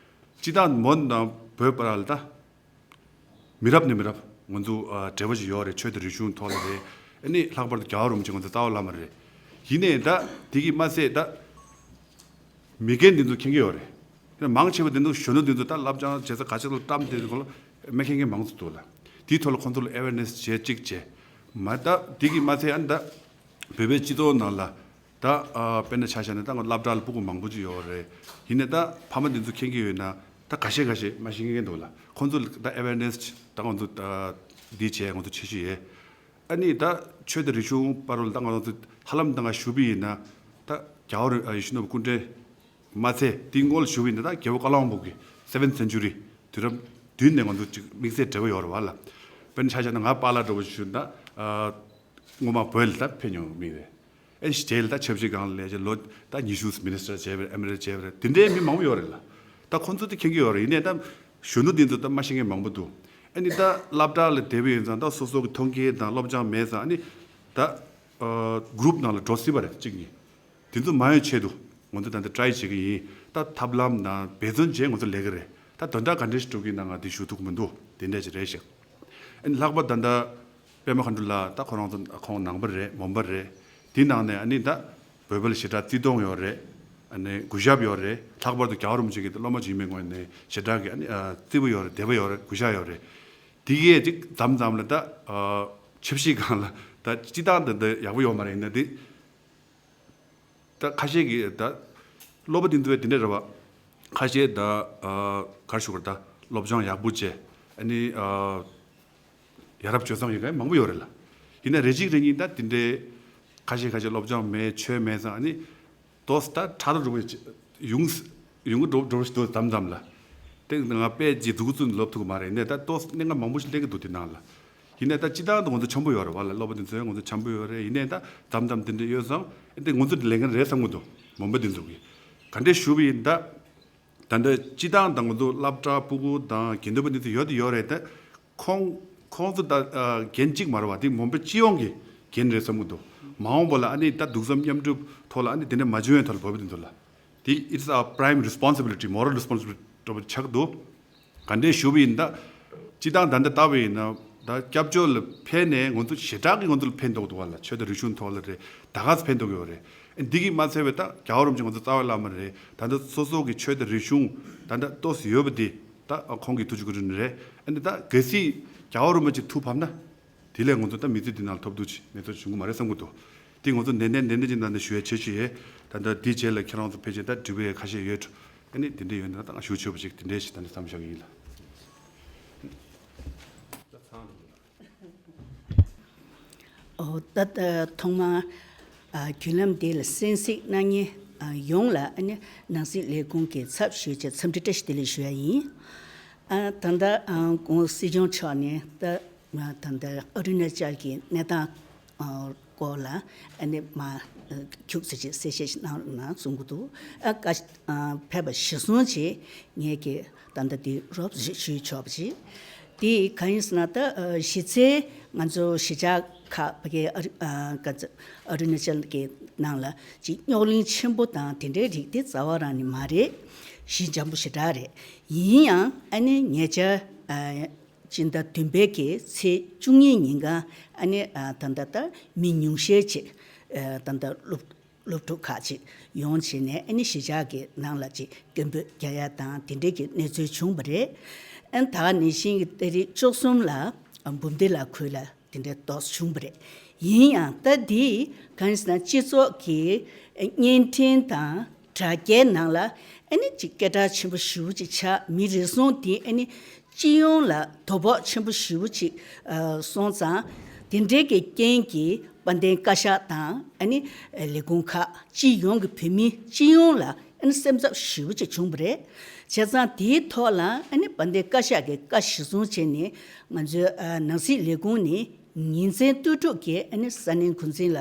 སྤྱི་བཏང་མོན་དང་བོད་བར་ལ་ད་མི་རབས་ནས་མི་རབས་ང་ཚོ་ཨ་འབྲེལ་བ་ཞིག་ཡོད་རེད། ཆོས་དང་རིག་གཞུང་ཐོག་ལ་རེད། ཨ་ནི་ལྷག་པར་དུ་རྒྱལ་བ་རིན་པོ་ཆེ་ང་ཚོ་རྩ་བ་བླ་མ་རེད། ཡིན་ནའི་ད་དེ་གིས་མ་ཚད་ད། མི་རྒན་འདི་ཚོ་མཁྱེན་གྱི་ཡོད་རེད། དེ་ནས་མང་ཆེ་བ་འདི་ཚོ་གཞོན་ནུ་འདི་ཚོ་ད་བསླབ་སྦྱོང་བྱེད་ས་ག་ཅི་ལ་བཀྲམ་དེ་ཚོ་ལ་མི་མཁྱེན་མཁན་མང་ཙམ་འདུག་ལ། དེའི་ཐོག་ལ་ཁོང་ཚོ་ལ་ཨེ་ཝེར་ནེ་སི་བྱེད་གཅིག་བྱས། མ་ད་དེ་གི་མ་ཚད་ཨ་ནི་ད་བོད་པའི་སྤྱི་ཚོགས་ནང་ལ་ད་ཨ་དཔེར་ན་ཆ་བཞག་ན་ད་སློབ་གྲྭ་ལ་སྤུ་གུ་མང་པོ་ཅིག་ཡོད་རེད། ཡིན་ནའི་ད་ཕ་མ་འདི་ཚོ་མཁྱེན་གྱི་ཡོད་ན་ད་ཁ་ཤས་ཁ་ཤས་མ་ཤེས་མཁན་འདུག་ལ། ཁོང་ཚོ་ལ་ད་ཨེ་ཝེར་ནེ་སི་ད་ཁོང་ཚོ་ད་འདི་བྱས་ཁོང་ཚོ་འཆར་གཞི་ཡོད། ཨ་ནི་ད་ཆོས་དང་རིག་གཞུང་བར་ལ་ད་ང་རང་ཚོ་ཧ་ལམ་ད་ང་ཞུ་བི་ཡིན་ན་ད་རྒྱལ་བ་རི་ཨ་ཡིད་བཞིན་ནོར་བུ་སྐུ་ཕྲེང་མ་ཚད་དེའི་སྔོན་ལ་ཞུ་བི་ཡིན་ན་ད་རྒྱལ་པོ་ཀ་ལོན་སྦུག་གི་སེ་ཝེན་ཐི་སེན་ཅུ་རི་དུས་རབས་བདུན་ནས་ང་ཚོ་ཅིག་དམིགས་བསལ་འབྲེལ་བ་ཡོད་རེད་བ་ལ། དཔེར་ན་ཆ་བཞག་ན་ང་པཱ་ལགས་འདྲ་བོ་ཞུ་ན་ཨ་སྔོན་མ་བོད་ལ་ད་ཕེབས་མྱོང་མི་རེད། ཨེ་ཞི་ཇེ་ལ་ད་ཆབ་སྲིད་སྒང་ལ་ལས་བྱེད་ལོ་ད་ཉི་ཤུ་མི་ནི་སི་ཊར་བྱས་པ་རེད། ཨེམ་ཨེལ་ཨེ་བྱས་པ་རེད། དེ་འདྲའི་མི་མང་པོ་ཡོད་རེད་ལ། ད་ཁོང་ཚོ་དེ་མཁྱེན་གྱི་ཡོད་རེད། ཡིན་ནའི་ད་གཞོན་ནུ་འདི་ཚོ་ད་མ་ཤེས་མཁན་མང་པོ་འདུག་ཨ་ནི་ད་སློབ་གྲྭ་ལ་བསྡད་པ་ཡིན་ཙང་ད་སོ་སོ་གི་མཐོང་རྒྱ་དང་སློབ་སྦྱོང་མེད་ཙང་ཨ་ནི་ད་ཨ་གུ་རུབ་ནང་ལ་འགྲོ་སྲིད་པ་རེད་གཅིག་གཉིས། དེ་ཚོ་མ་ཡོང་ཆེད་དུ་ང་ཚོ་ད་ལྟ་ཊ་རའི་བྱེད་ཀྱི་ཡིན། ད་ཐབས་ལམ་དང་འབད་བརྩོན་བྱས་ང་ཚོ་ལས་ཀྱི་རེད། ད་དོན་དག་ག་འདྲ་ཞིག་སྒྲུབ་ཀྱི་ཡིན་ན་ང་འདི་ཞུ་ཐུབ་ཀྱི་མི་འདུག་དེ་འདྲ་ཞིག་རེད་ཤག་ཨ་ནི་ལྷག་པར་ད་ལྟ་པད་མ་མཁའ་འགྲོ་ལགས་ད་ཁོ་རང་ཚོ་ཁོང་ནང་པ་རེད། མོན་པ་རེད། དེ་ནང་ནས་ཨ་ནི་ད་བོད་པ་ལ་ཞེ་དྲག་བརྩི་མཐོང་ཡོད་རེད། ཨ་ནི་གུས་ཞབས་ཡོད་རེད། ལྷག་པར་དུ་རྒྱལ་བ་རིན་པོ་ཆེ་གི་སློབ་མ་ཅིག་ཡིན་པའི་ངོས་ནས་ཞེ་དྲག་གི་ཨ་ནི་ཨ་བརྩི་བ་ཡོད་རེད། དད་པ་ཡོད་རེད། གུས་ཞབས་ཡོད་རེད། དེ་གས་ཅིག་མཚམས་མཚམས་ལ་ད་ཨ་ཆབ་སྲིད་སྒང་ལ་ད་སྤྱི་བཏང་ད་ད་ཡག་པོ་ཡོད་མ་རེད། ཡིན་ན་དེ། ད་ཁ་ཤས་ཀྱིས་ད་སློབ་པ་དེ་ཚོ་དེ་འདྲ་རེད་བ། ཁ་ཤས་ད་ཨ་ག་རེ་ཞུ་དགོས་རེད། ད་སློབ་སྦྱོང་ཡག་པོ་བྱས་ཨ་ནི་ཨ་ཡ་རབས་སྤྱོད་བཟང་ཡོད་མཁན་མང་པོ་ཡོད་རེད་ལ། ཡིན་ན་རེ་གཅིག་རེ་གཉིས་ད་དེ་འདྲའི་ཁ་ཤས་ཁ་ཤས་སློབ་སྦྱོང་མེད་ཆོས་མེད་ཙང་ཨ་ནི་ཏོག་ཙམ་ད་ཕྲག་དོག་འགྲོ་གི་ཡོང་ཡོང་གི་འགྲོ་འགྲོ་ཞིག་འདུག་མཚམས་མཚམས་ལ། དེ་ང་དཔེ་ཅིག་འཛུགས་བཙུགས་ལོབ་ཐུབ་ཀྱི་མ་རེད། ཡིན་ནའི་ད་ཏོག་ཙམ་གནད་འགག་མང་པོ་ཞིག་སླེབས་ཀྱི་འདུག་དེ་ནང་ལ། ཡིན་ནའི་ད་སྤྱི་བཏང་དུ་ང་ཚོ་འཆམ་པོ་ཡོད་རེད་བ་ལ། སློབ་པ་དེ་ཚོ་ང་ཚོ་འཆམ་པོ་ཡོད་རེད། ཡིན་ནའི་ད་མཚམས་མཚམས་དེ་འདྲ་ཡོད་ཙང་ཨེ་དེ་ང་ཚོ་དེ་ལས་འགན་རེད་བསམ་གྱི་འདུག་མོན་པ་དེ་ཚོ་གི། ག་འདྲས་ཞུ་བ་ཡིན་ད། ད་ལྟ་སྤྱི་བཏང་དང་ང་ཚོ་སློབ་གྲྭ་སྤུ་གུ་དང་དགེ་འདུན་པ་དེ་ཚོ་ཡོད་དེ་ཡོད་རེད་ད། ཁོང་ཁོང་ཚོ་ད་ཨ་འགན་གཅིག་མ་རེད་བ། དེ་མོན་པ་སྤྱི་ཡོངས་ཀྱི་འགན་རེད་བསམ་གྱི་འདུག་མ་འོངས་པ་ལ་ཨ་ནི་ད་གདུག་བསམ་མཉམ་སྒྲུབ་ཐོག་ལ་ཨ་ནི་དེ་འདྲ་མ་བྱུང་བའི་ཐོག་ལ་བོད་པ་དེ་ཚོ་ལ། དེ་it's our prime responsibility, moral responsibility འདྲ་པོ་ཆགས་འདུག་ག་འདྲས་ཞུ་བ་ཡིན་ད། སྤྱི་བཏང་ད་ལྟ་ལྟ་བ་ཡིན་ན་ད་སྐྱབས་བཅོལ་ལ་ཕེབས་ནས་ང་ཚོ་ཞེ་དྲག་གི་ང་ཚོ་ལ་ཕན་ཐོགས་འདུག་བ་ལ། ཆོས་དང་རིག་གཞུང་ཐོག་ལ་རེད། ད་ག་ཚོད་ཕན་ཐོགས་ཡོད་རེད། འདི་གིས་མ་ཚད་པའི་ད་རྒྱལ་བ་རིན་པོ་ཆེ་ང་ཚོ་རྩ་བའི་བླ་མ་རེད། ད་ལྟ་སོ་སོ་གི་ཆོས་དང་རིག་གཞུང་ད་ལྟ་ཏོག་ཙམ་ཡོད་པ་འདི་ད་ཁོང་གི་ཐུགས་རྗེ་སྐུ་དྲིན་རེད། ཨ་ནི་ད་གལ་སྲིད་རྒྱལ་བ་རིན་པོ་ཆེ་ཐུགས་ཕམ་ན། དེ་ལས་ང་ཚོ་ད་མི་ཚེ་འདི་ནང་ཐོབ་ཐུབ་ཅིག་གནས་ཚུལ་བྱུང་གི་མ་རེད་བསམ་གྱི་འདུག་དེ་ང་ཚོ་ནན་ནན་ནན་ནན་གྱི་ནང་ནས་ཞུ་ཡ་བྱེད་ཆོག་ཡས། ད་ལྟ་འདིའི་རྗེས་ལ་ཁྱེད་རང་ཚོ་ཕལ་ཆེར་ད་འབྲི་བའི་ཁ་ཤས་ཡོད། ཨ་ནི་དེ་འདྲ་ཡོད་ན་ད་ང་ཞུ་ཆོག་པ་ཅིག་དེ་འདྲ་ཞིག་ད་ནི་བསམ་བཞག་གི་ཡིན་ལ། ཨོ་ད་ད་ཐོག་མར་ཨ་བརྒྱུད་ལམ་འདི་ལ་གསན་གཟིགས་གནང་མཁན་ཨ་ཡོངས་ལ་ཨ་ནི་ནང་སྲིད་ལས་ཁུངས་ཀྱི་ཚབ་ཞུས་བྱས་འཚམས་འདྲི་བཀྲ་ཤིས་བདེ་ལེགས་ཞུ་ཡ་ཡིན། ཨ་ད་ལྟ་ཨ་སྐུ་ངོ་སྲིད་སྐྱོང་མཆོག་ནས་ད་ད་ལྟ་ཨ་རུ་ན་ཅལ་གྱི་གནས་སྟངས་ཨ་སྐོར་ལ་ཨ་ནི་མ་ཨ་ཁྱུག་ཙམ་ཅིག་གསལ་བཤད་ཞིག་གནང་རོགས་གནང་གསུང་གི་འདུག་ཨ་བཀའ་ཨ་ཕེབས་པ་གཞིར་བཟུང་བྱས་ངས་ཀྱི་ད་ལྟ་འདི་རོབ་ཙམ་ཞུས་ཆོག་པ་ཅིག་དེ་གང་ཡིན་ཟེར་ན་ད་ཨ་གཞི་རྩའི་ང་ཚོ་གཞིས་ཆགས་ཁག་ཕ་གི་ཨ་རུ་ཨ་ག་ཚོད་ཨ་རུ་ན་ཅལ་གྱི་ནང་ལ་ཅིག་རྙོག་གླེང་ཆེན་པོ་དང་དེ་འདྲའི་རིགས་དེ་རྩ་བ་རང་ནས་མ་རེད། ཞི་འཇམ་པོ་ཞེ་དྲག་རེད། ཡིན་ཡང་ཨ་ནི་ཉེ་ཆར་ཨ་སྤྱི་ཟླ་བདུན་པའི་གི་ཚེས་བཅུ་གཉིས་ཉིན་ཀ་ཨ་ནི་ཨ་ད་ལྟ་ད་མི་ཉུང་ཤས་ཅིག་ཨ་ད་ལྟ་སློབ་སློབ་ཕྲུག་ཁག་ཅིག་ཡོང་བྱས་ནས་ཨ་ནི་གཞིས་ཆགས་ཀྱི་ནང་ལ་ཅིག་སྐད་འབོད་རྒྱག་ཡ་དང་དེ་འདྲའི་གི་གནས་ཚུལ་བྱུང་བ་རེད། ཨ་ནི་ད་ག་ནང་བཞིན་གྱི་ཏ་རིག་བཅུ་གསུམ་ལ་ཨ་འབུམ་སྡེ་ལ་ཁུལ་ལ་དེ་འདྲའི་རྡོག་བྱུང་བ་རེད། ཡིན་ཡང་ད་འདི་གང་ཡིན་ཟེར་ན་སྤྱི་ཚོགས་ཀྱི་བརྙན་འཕྲིན་དང་ དྲ་རྒྱའི་ནང་ལ་ཨ་ནི་ཅིག་སྐད་གྲགས་ཆེན་པོ་ཞེ་པོ་ཅིག་ཆགས། མི་རེ་ཟུང་དེ་ཨ་ནི་སྤྱི་ཡོངས་ལ་དོ་ཕོག་ཆེན་པོ་ཞེ་པོ་ཅིག་ཨ་སོང་ཙང་། དེ་འདྲའི་གི་རྐྱེན་གྱིས་དཔལ་ལྡན་བཀའ་ཤག་དང་ཨ་ནི་ལས་ཁུངས་ཁག་སྤྱི་ཡོངས་ཀྱི་བོད་མི་སྤྱི་ཡོངས་ལ་ཨ་ནི་སེམས་འཚབ་ཞེ་པོ་ཅིག་བྱུང་བ་རེད། བྱས་ཙང་དེའི་ཐོག་ལ་ཨ་ནི་དཔལ་ལྡན་བཀའ་ཤག་གི་བཀའ་གཞིར་བཟུང་བྱས་ནས་ང་ཚོའི་ཨ་ནང་སྲིད་ལས་ཁུངས་ནས་ཉིན་མཚན་ལྟོས་གྲུབ་ཀྱིས་ཨ་ནི་ས་གནས་འགོ་འཛིན་ལ་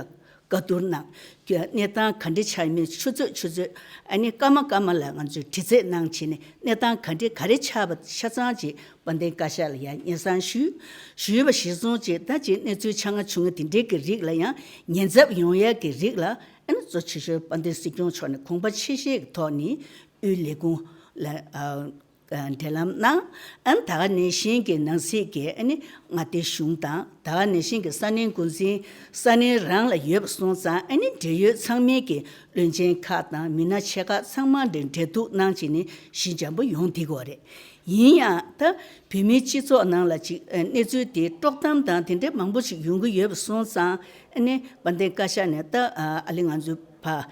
བཀའ་བསྡུར་གནང་། གནས་སྟངས་ག་འདྲ་ཆགས་ཡོད་མེད་ཆུ་ཚོད་ཆུ་ཚོད་ཨ་ནི་སྐར་མ་སྐར་མ་ལ་ང་ཚོས་དྲི་རྩད་གནང་བྱས་ནས་གནས་སྟངས་ག་འདྲ་ག་རེ་ཆགས་པ་ཆ་ཚང་ཅིག་དཔལ་ལྡན་བཀའ་ཤག་ལ་ཡང་སྙན་སེང་ཞུས། ཞུས་པ་གཞིར་བཟུང་བྱས་ད་ཅིག་གནས་ཚུལ་ཆ་ང་བྱུང་ང་དེ་འདྲའི་གི་རིགས་ལ་ཡང་ཉེན་ཚབས་ཡོང་ཡས་ཀྱི་རིགས་ལ་ཨ་ནི་གཙོ་ཆེ་ཤོས་དཔལ་ལྡན་སྲིད་སྐྱོང་མཆོག་ནས་དགོངས་པ་ཆེ་བཞེས་ཀྱི་ཐོག་ནས་དབུས་ལས་ཁུངས་ལ་ཨ། འབྲེལ་ལམ་གནང་། ཨ་ནི་ད་ག་ནང་བཞིན་གྱི་ནང་སྲིད་ཀྱི་ཨ་ནི་མངའ་སྡེ་གཞུང་དང་ད་ག་ནང་བཞིན་གྱི་ས་གནས་འགོ་འཛིན་ས་གནས་རང་ལ་ཡོད་པ་སོང་ཙང་ཨ་ནི་འབྲེལ་ཡོད་ཚང་མའི་གི་བློན་ཆེན་ཁག་དང་མི་སྣ་ཆེ་ཁག་ཚང་མ་འབྲེལ་འབྲེལ་གཏུག་གནང་བྱས་ནས་ཞི་འཇམ་པོ་ཡོང་བསྡད་ཀྱི་ཡོད་རེད། ཡིན་ཡང་ད་བོད་མིའི་སྤྱི་ཚོགས་ནང་ལ་ཅིག་གནས་ཚུལ་དེ་དཀྲོག་གཏམ་དང་དེ་འདྲའི་མང་པོ་ཞིག་ཡོང་གི་ཡོད་པ་སོང་ཙང་ཨ་ནི་དཔལ་ལྡན་བཀའ་ཤག་ནས་ད་ཨ་ལེ་ང་ཚོའི་ཕ་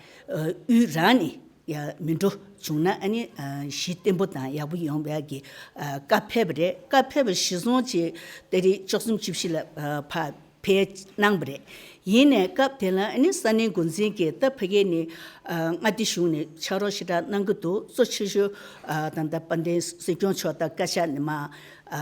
དབུས་རང་ནས། ཡ་མི་འགྲོ་བྱུང་ན་ཨ་ནི་ཨ་གཞི་བརྟན་པོ་དང་ཡག་པོ་ཡོང་བའི་གི་ཨ་བཀའ་ཕེབས་པ་རེད། བཀའ་ཕེབས་པ་གཞིར་བཟུང་བྱས་ཏ་རིག་བཅུ་གསུམ་བཅུ་བཞི་ལ་ཨ་ཕར་ཕེབས་གནང་བ་རེད། ཡིན་ནའི་སྐབས་དེ་ལ་ཨ་ནི་ས་གནས་འགོ་འཛིན་གྱིས་ད་ཕ་གི་ནས་ཨ་མངའ་སྡེ་གཞུང་ནས་ཕྱག་རོགས་ཞེ་དྲག་གནང་གི་འདུག་གཙོ་ཆེ་ཤོས་ཨ་ད་ལྟ་དཔལ་ལྡན་སྲིད་སྐྱོང་མཆོག་དང་བཀའ་ཤག་ནས་མར་ཨ་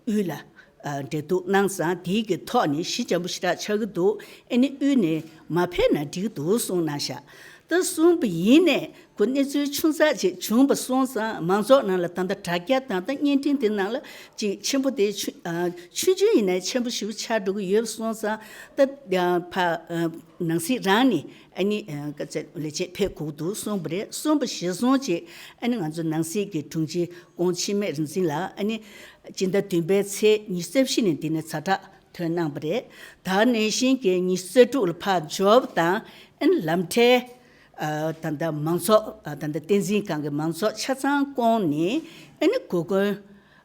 དབུས་ལ། ཨ་འབྲེལ་གཏུག་གནང་ཙང་དེའི་གི་ཐོག་ནས་ཞི་འཇམ་པོ་ཞེ་དྲག་ཆགས་ཀྱི་འདུག་ཨ་ནི་དབུས་ནས་མ་ཕེབས་ན་འགྲིག་གི་འདུག་གསུངས་གནང་ཤག་ད་གསུངས་པ་ཡིན་ནས་ཁོ་གནས་ཚུལ་ཆུང་ཙག་ཅིག་བྱུང་པ་སོང་ཙང་མང་ཚོགས་ནང་ལ་ད་ལྟ་དྲ་རྒྱ་དང་ད་བརྙན་འཕྲིན་དེ་ནང་ལ་ཅིག་ཆེན་པོ་དེ་ཆུ་ཨ་ཆུང་ཆུང་ཡིན་ནའི་ཆེན་པོ་ཞེ་པོ་ཆགས་འགྲོ་གི་ཡོད་པ་སོང་ཙང་ད་ཨ་ཕ་ཨ་ནང་སྲིད་རང་ནས་ཨ་ནི་ཨ་ག་ཚད་ལས་བྱེད་ཕེབས་དགོས་འདུག་གསུངས་པ་རེད། གསུངས་པ་གཞིར་བཟུང་བྱས་ཨ་ནི་ང་ཚོ་ནང་སྲིད་ཀྱི་དྲུང་ཆེ་ཀོང་འཆི་མེད་རིག་འཛིན་ལགས་ཨ་ནི་སྤྱི་ཟླ་བདུན་པའི་ཚེས་ཉི་ཤུ་རྩ་བཞི་ནས་འདི་ནས་ཛ་དྲག་ཐོན་གནང་བ་རེད། ད་ག་ནང་བཞིན་གྱི་ཉི་ཤུ་རྩ་དྲུག་ལ་ཕར་འབྱོར་བ་དང་ཨ་ནི་ལམ་འཕྲལ་ཨ་ད་ལྟ་མང་ཚོགས་ཨ་ད་ལྟ་བསྟན་འཛིན་སྒང་གི་མང་ཚོགས་ཆ་ཚང་བསྐོངས་ནས་ཨ་ནི་གོ་སྐོན་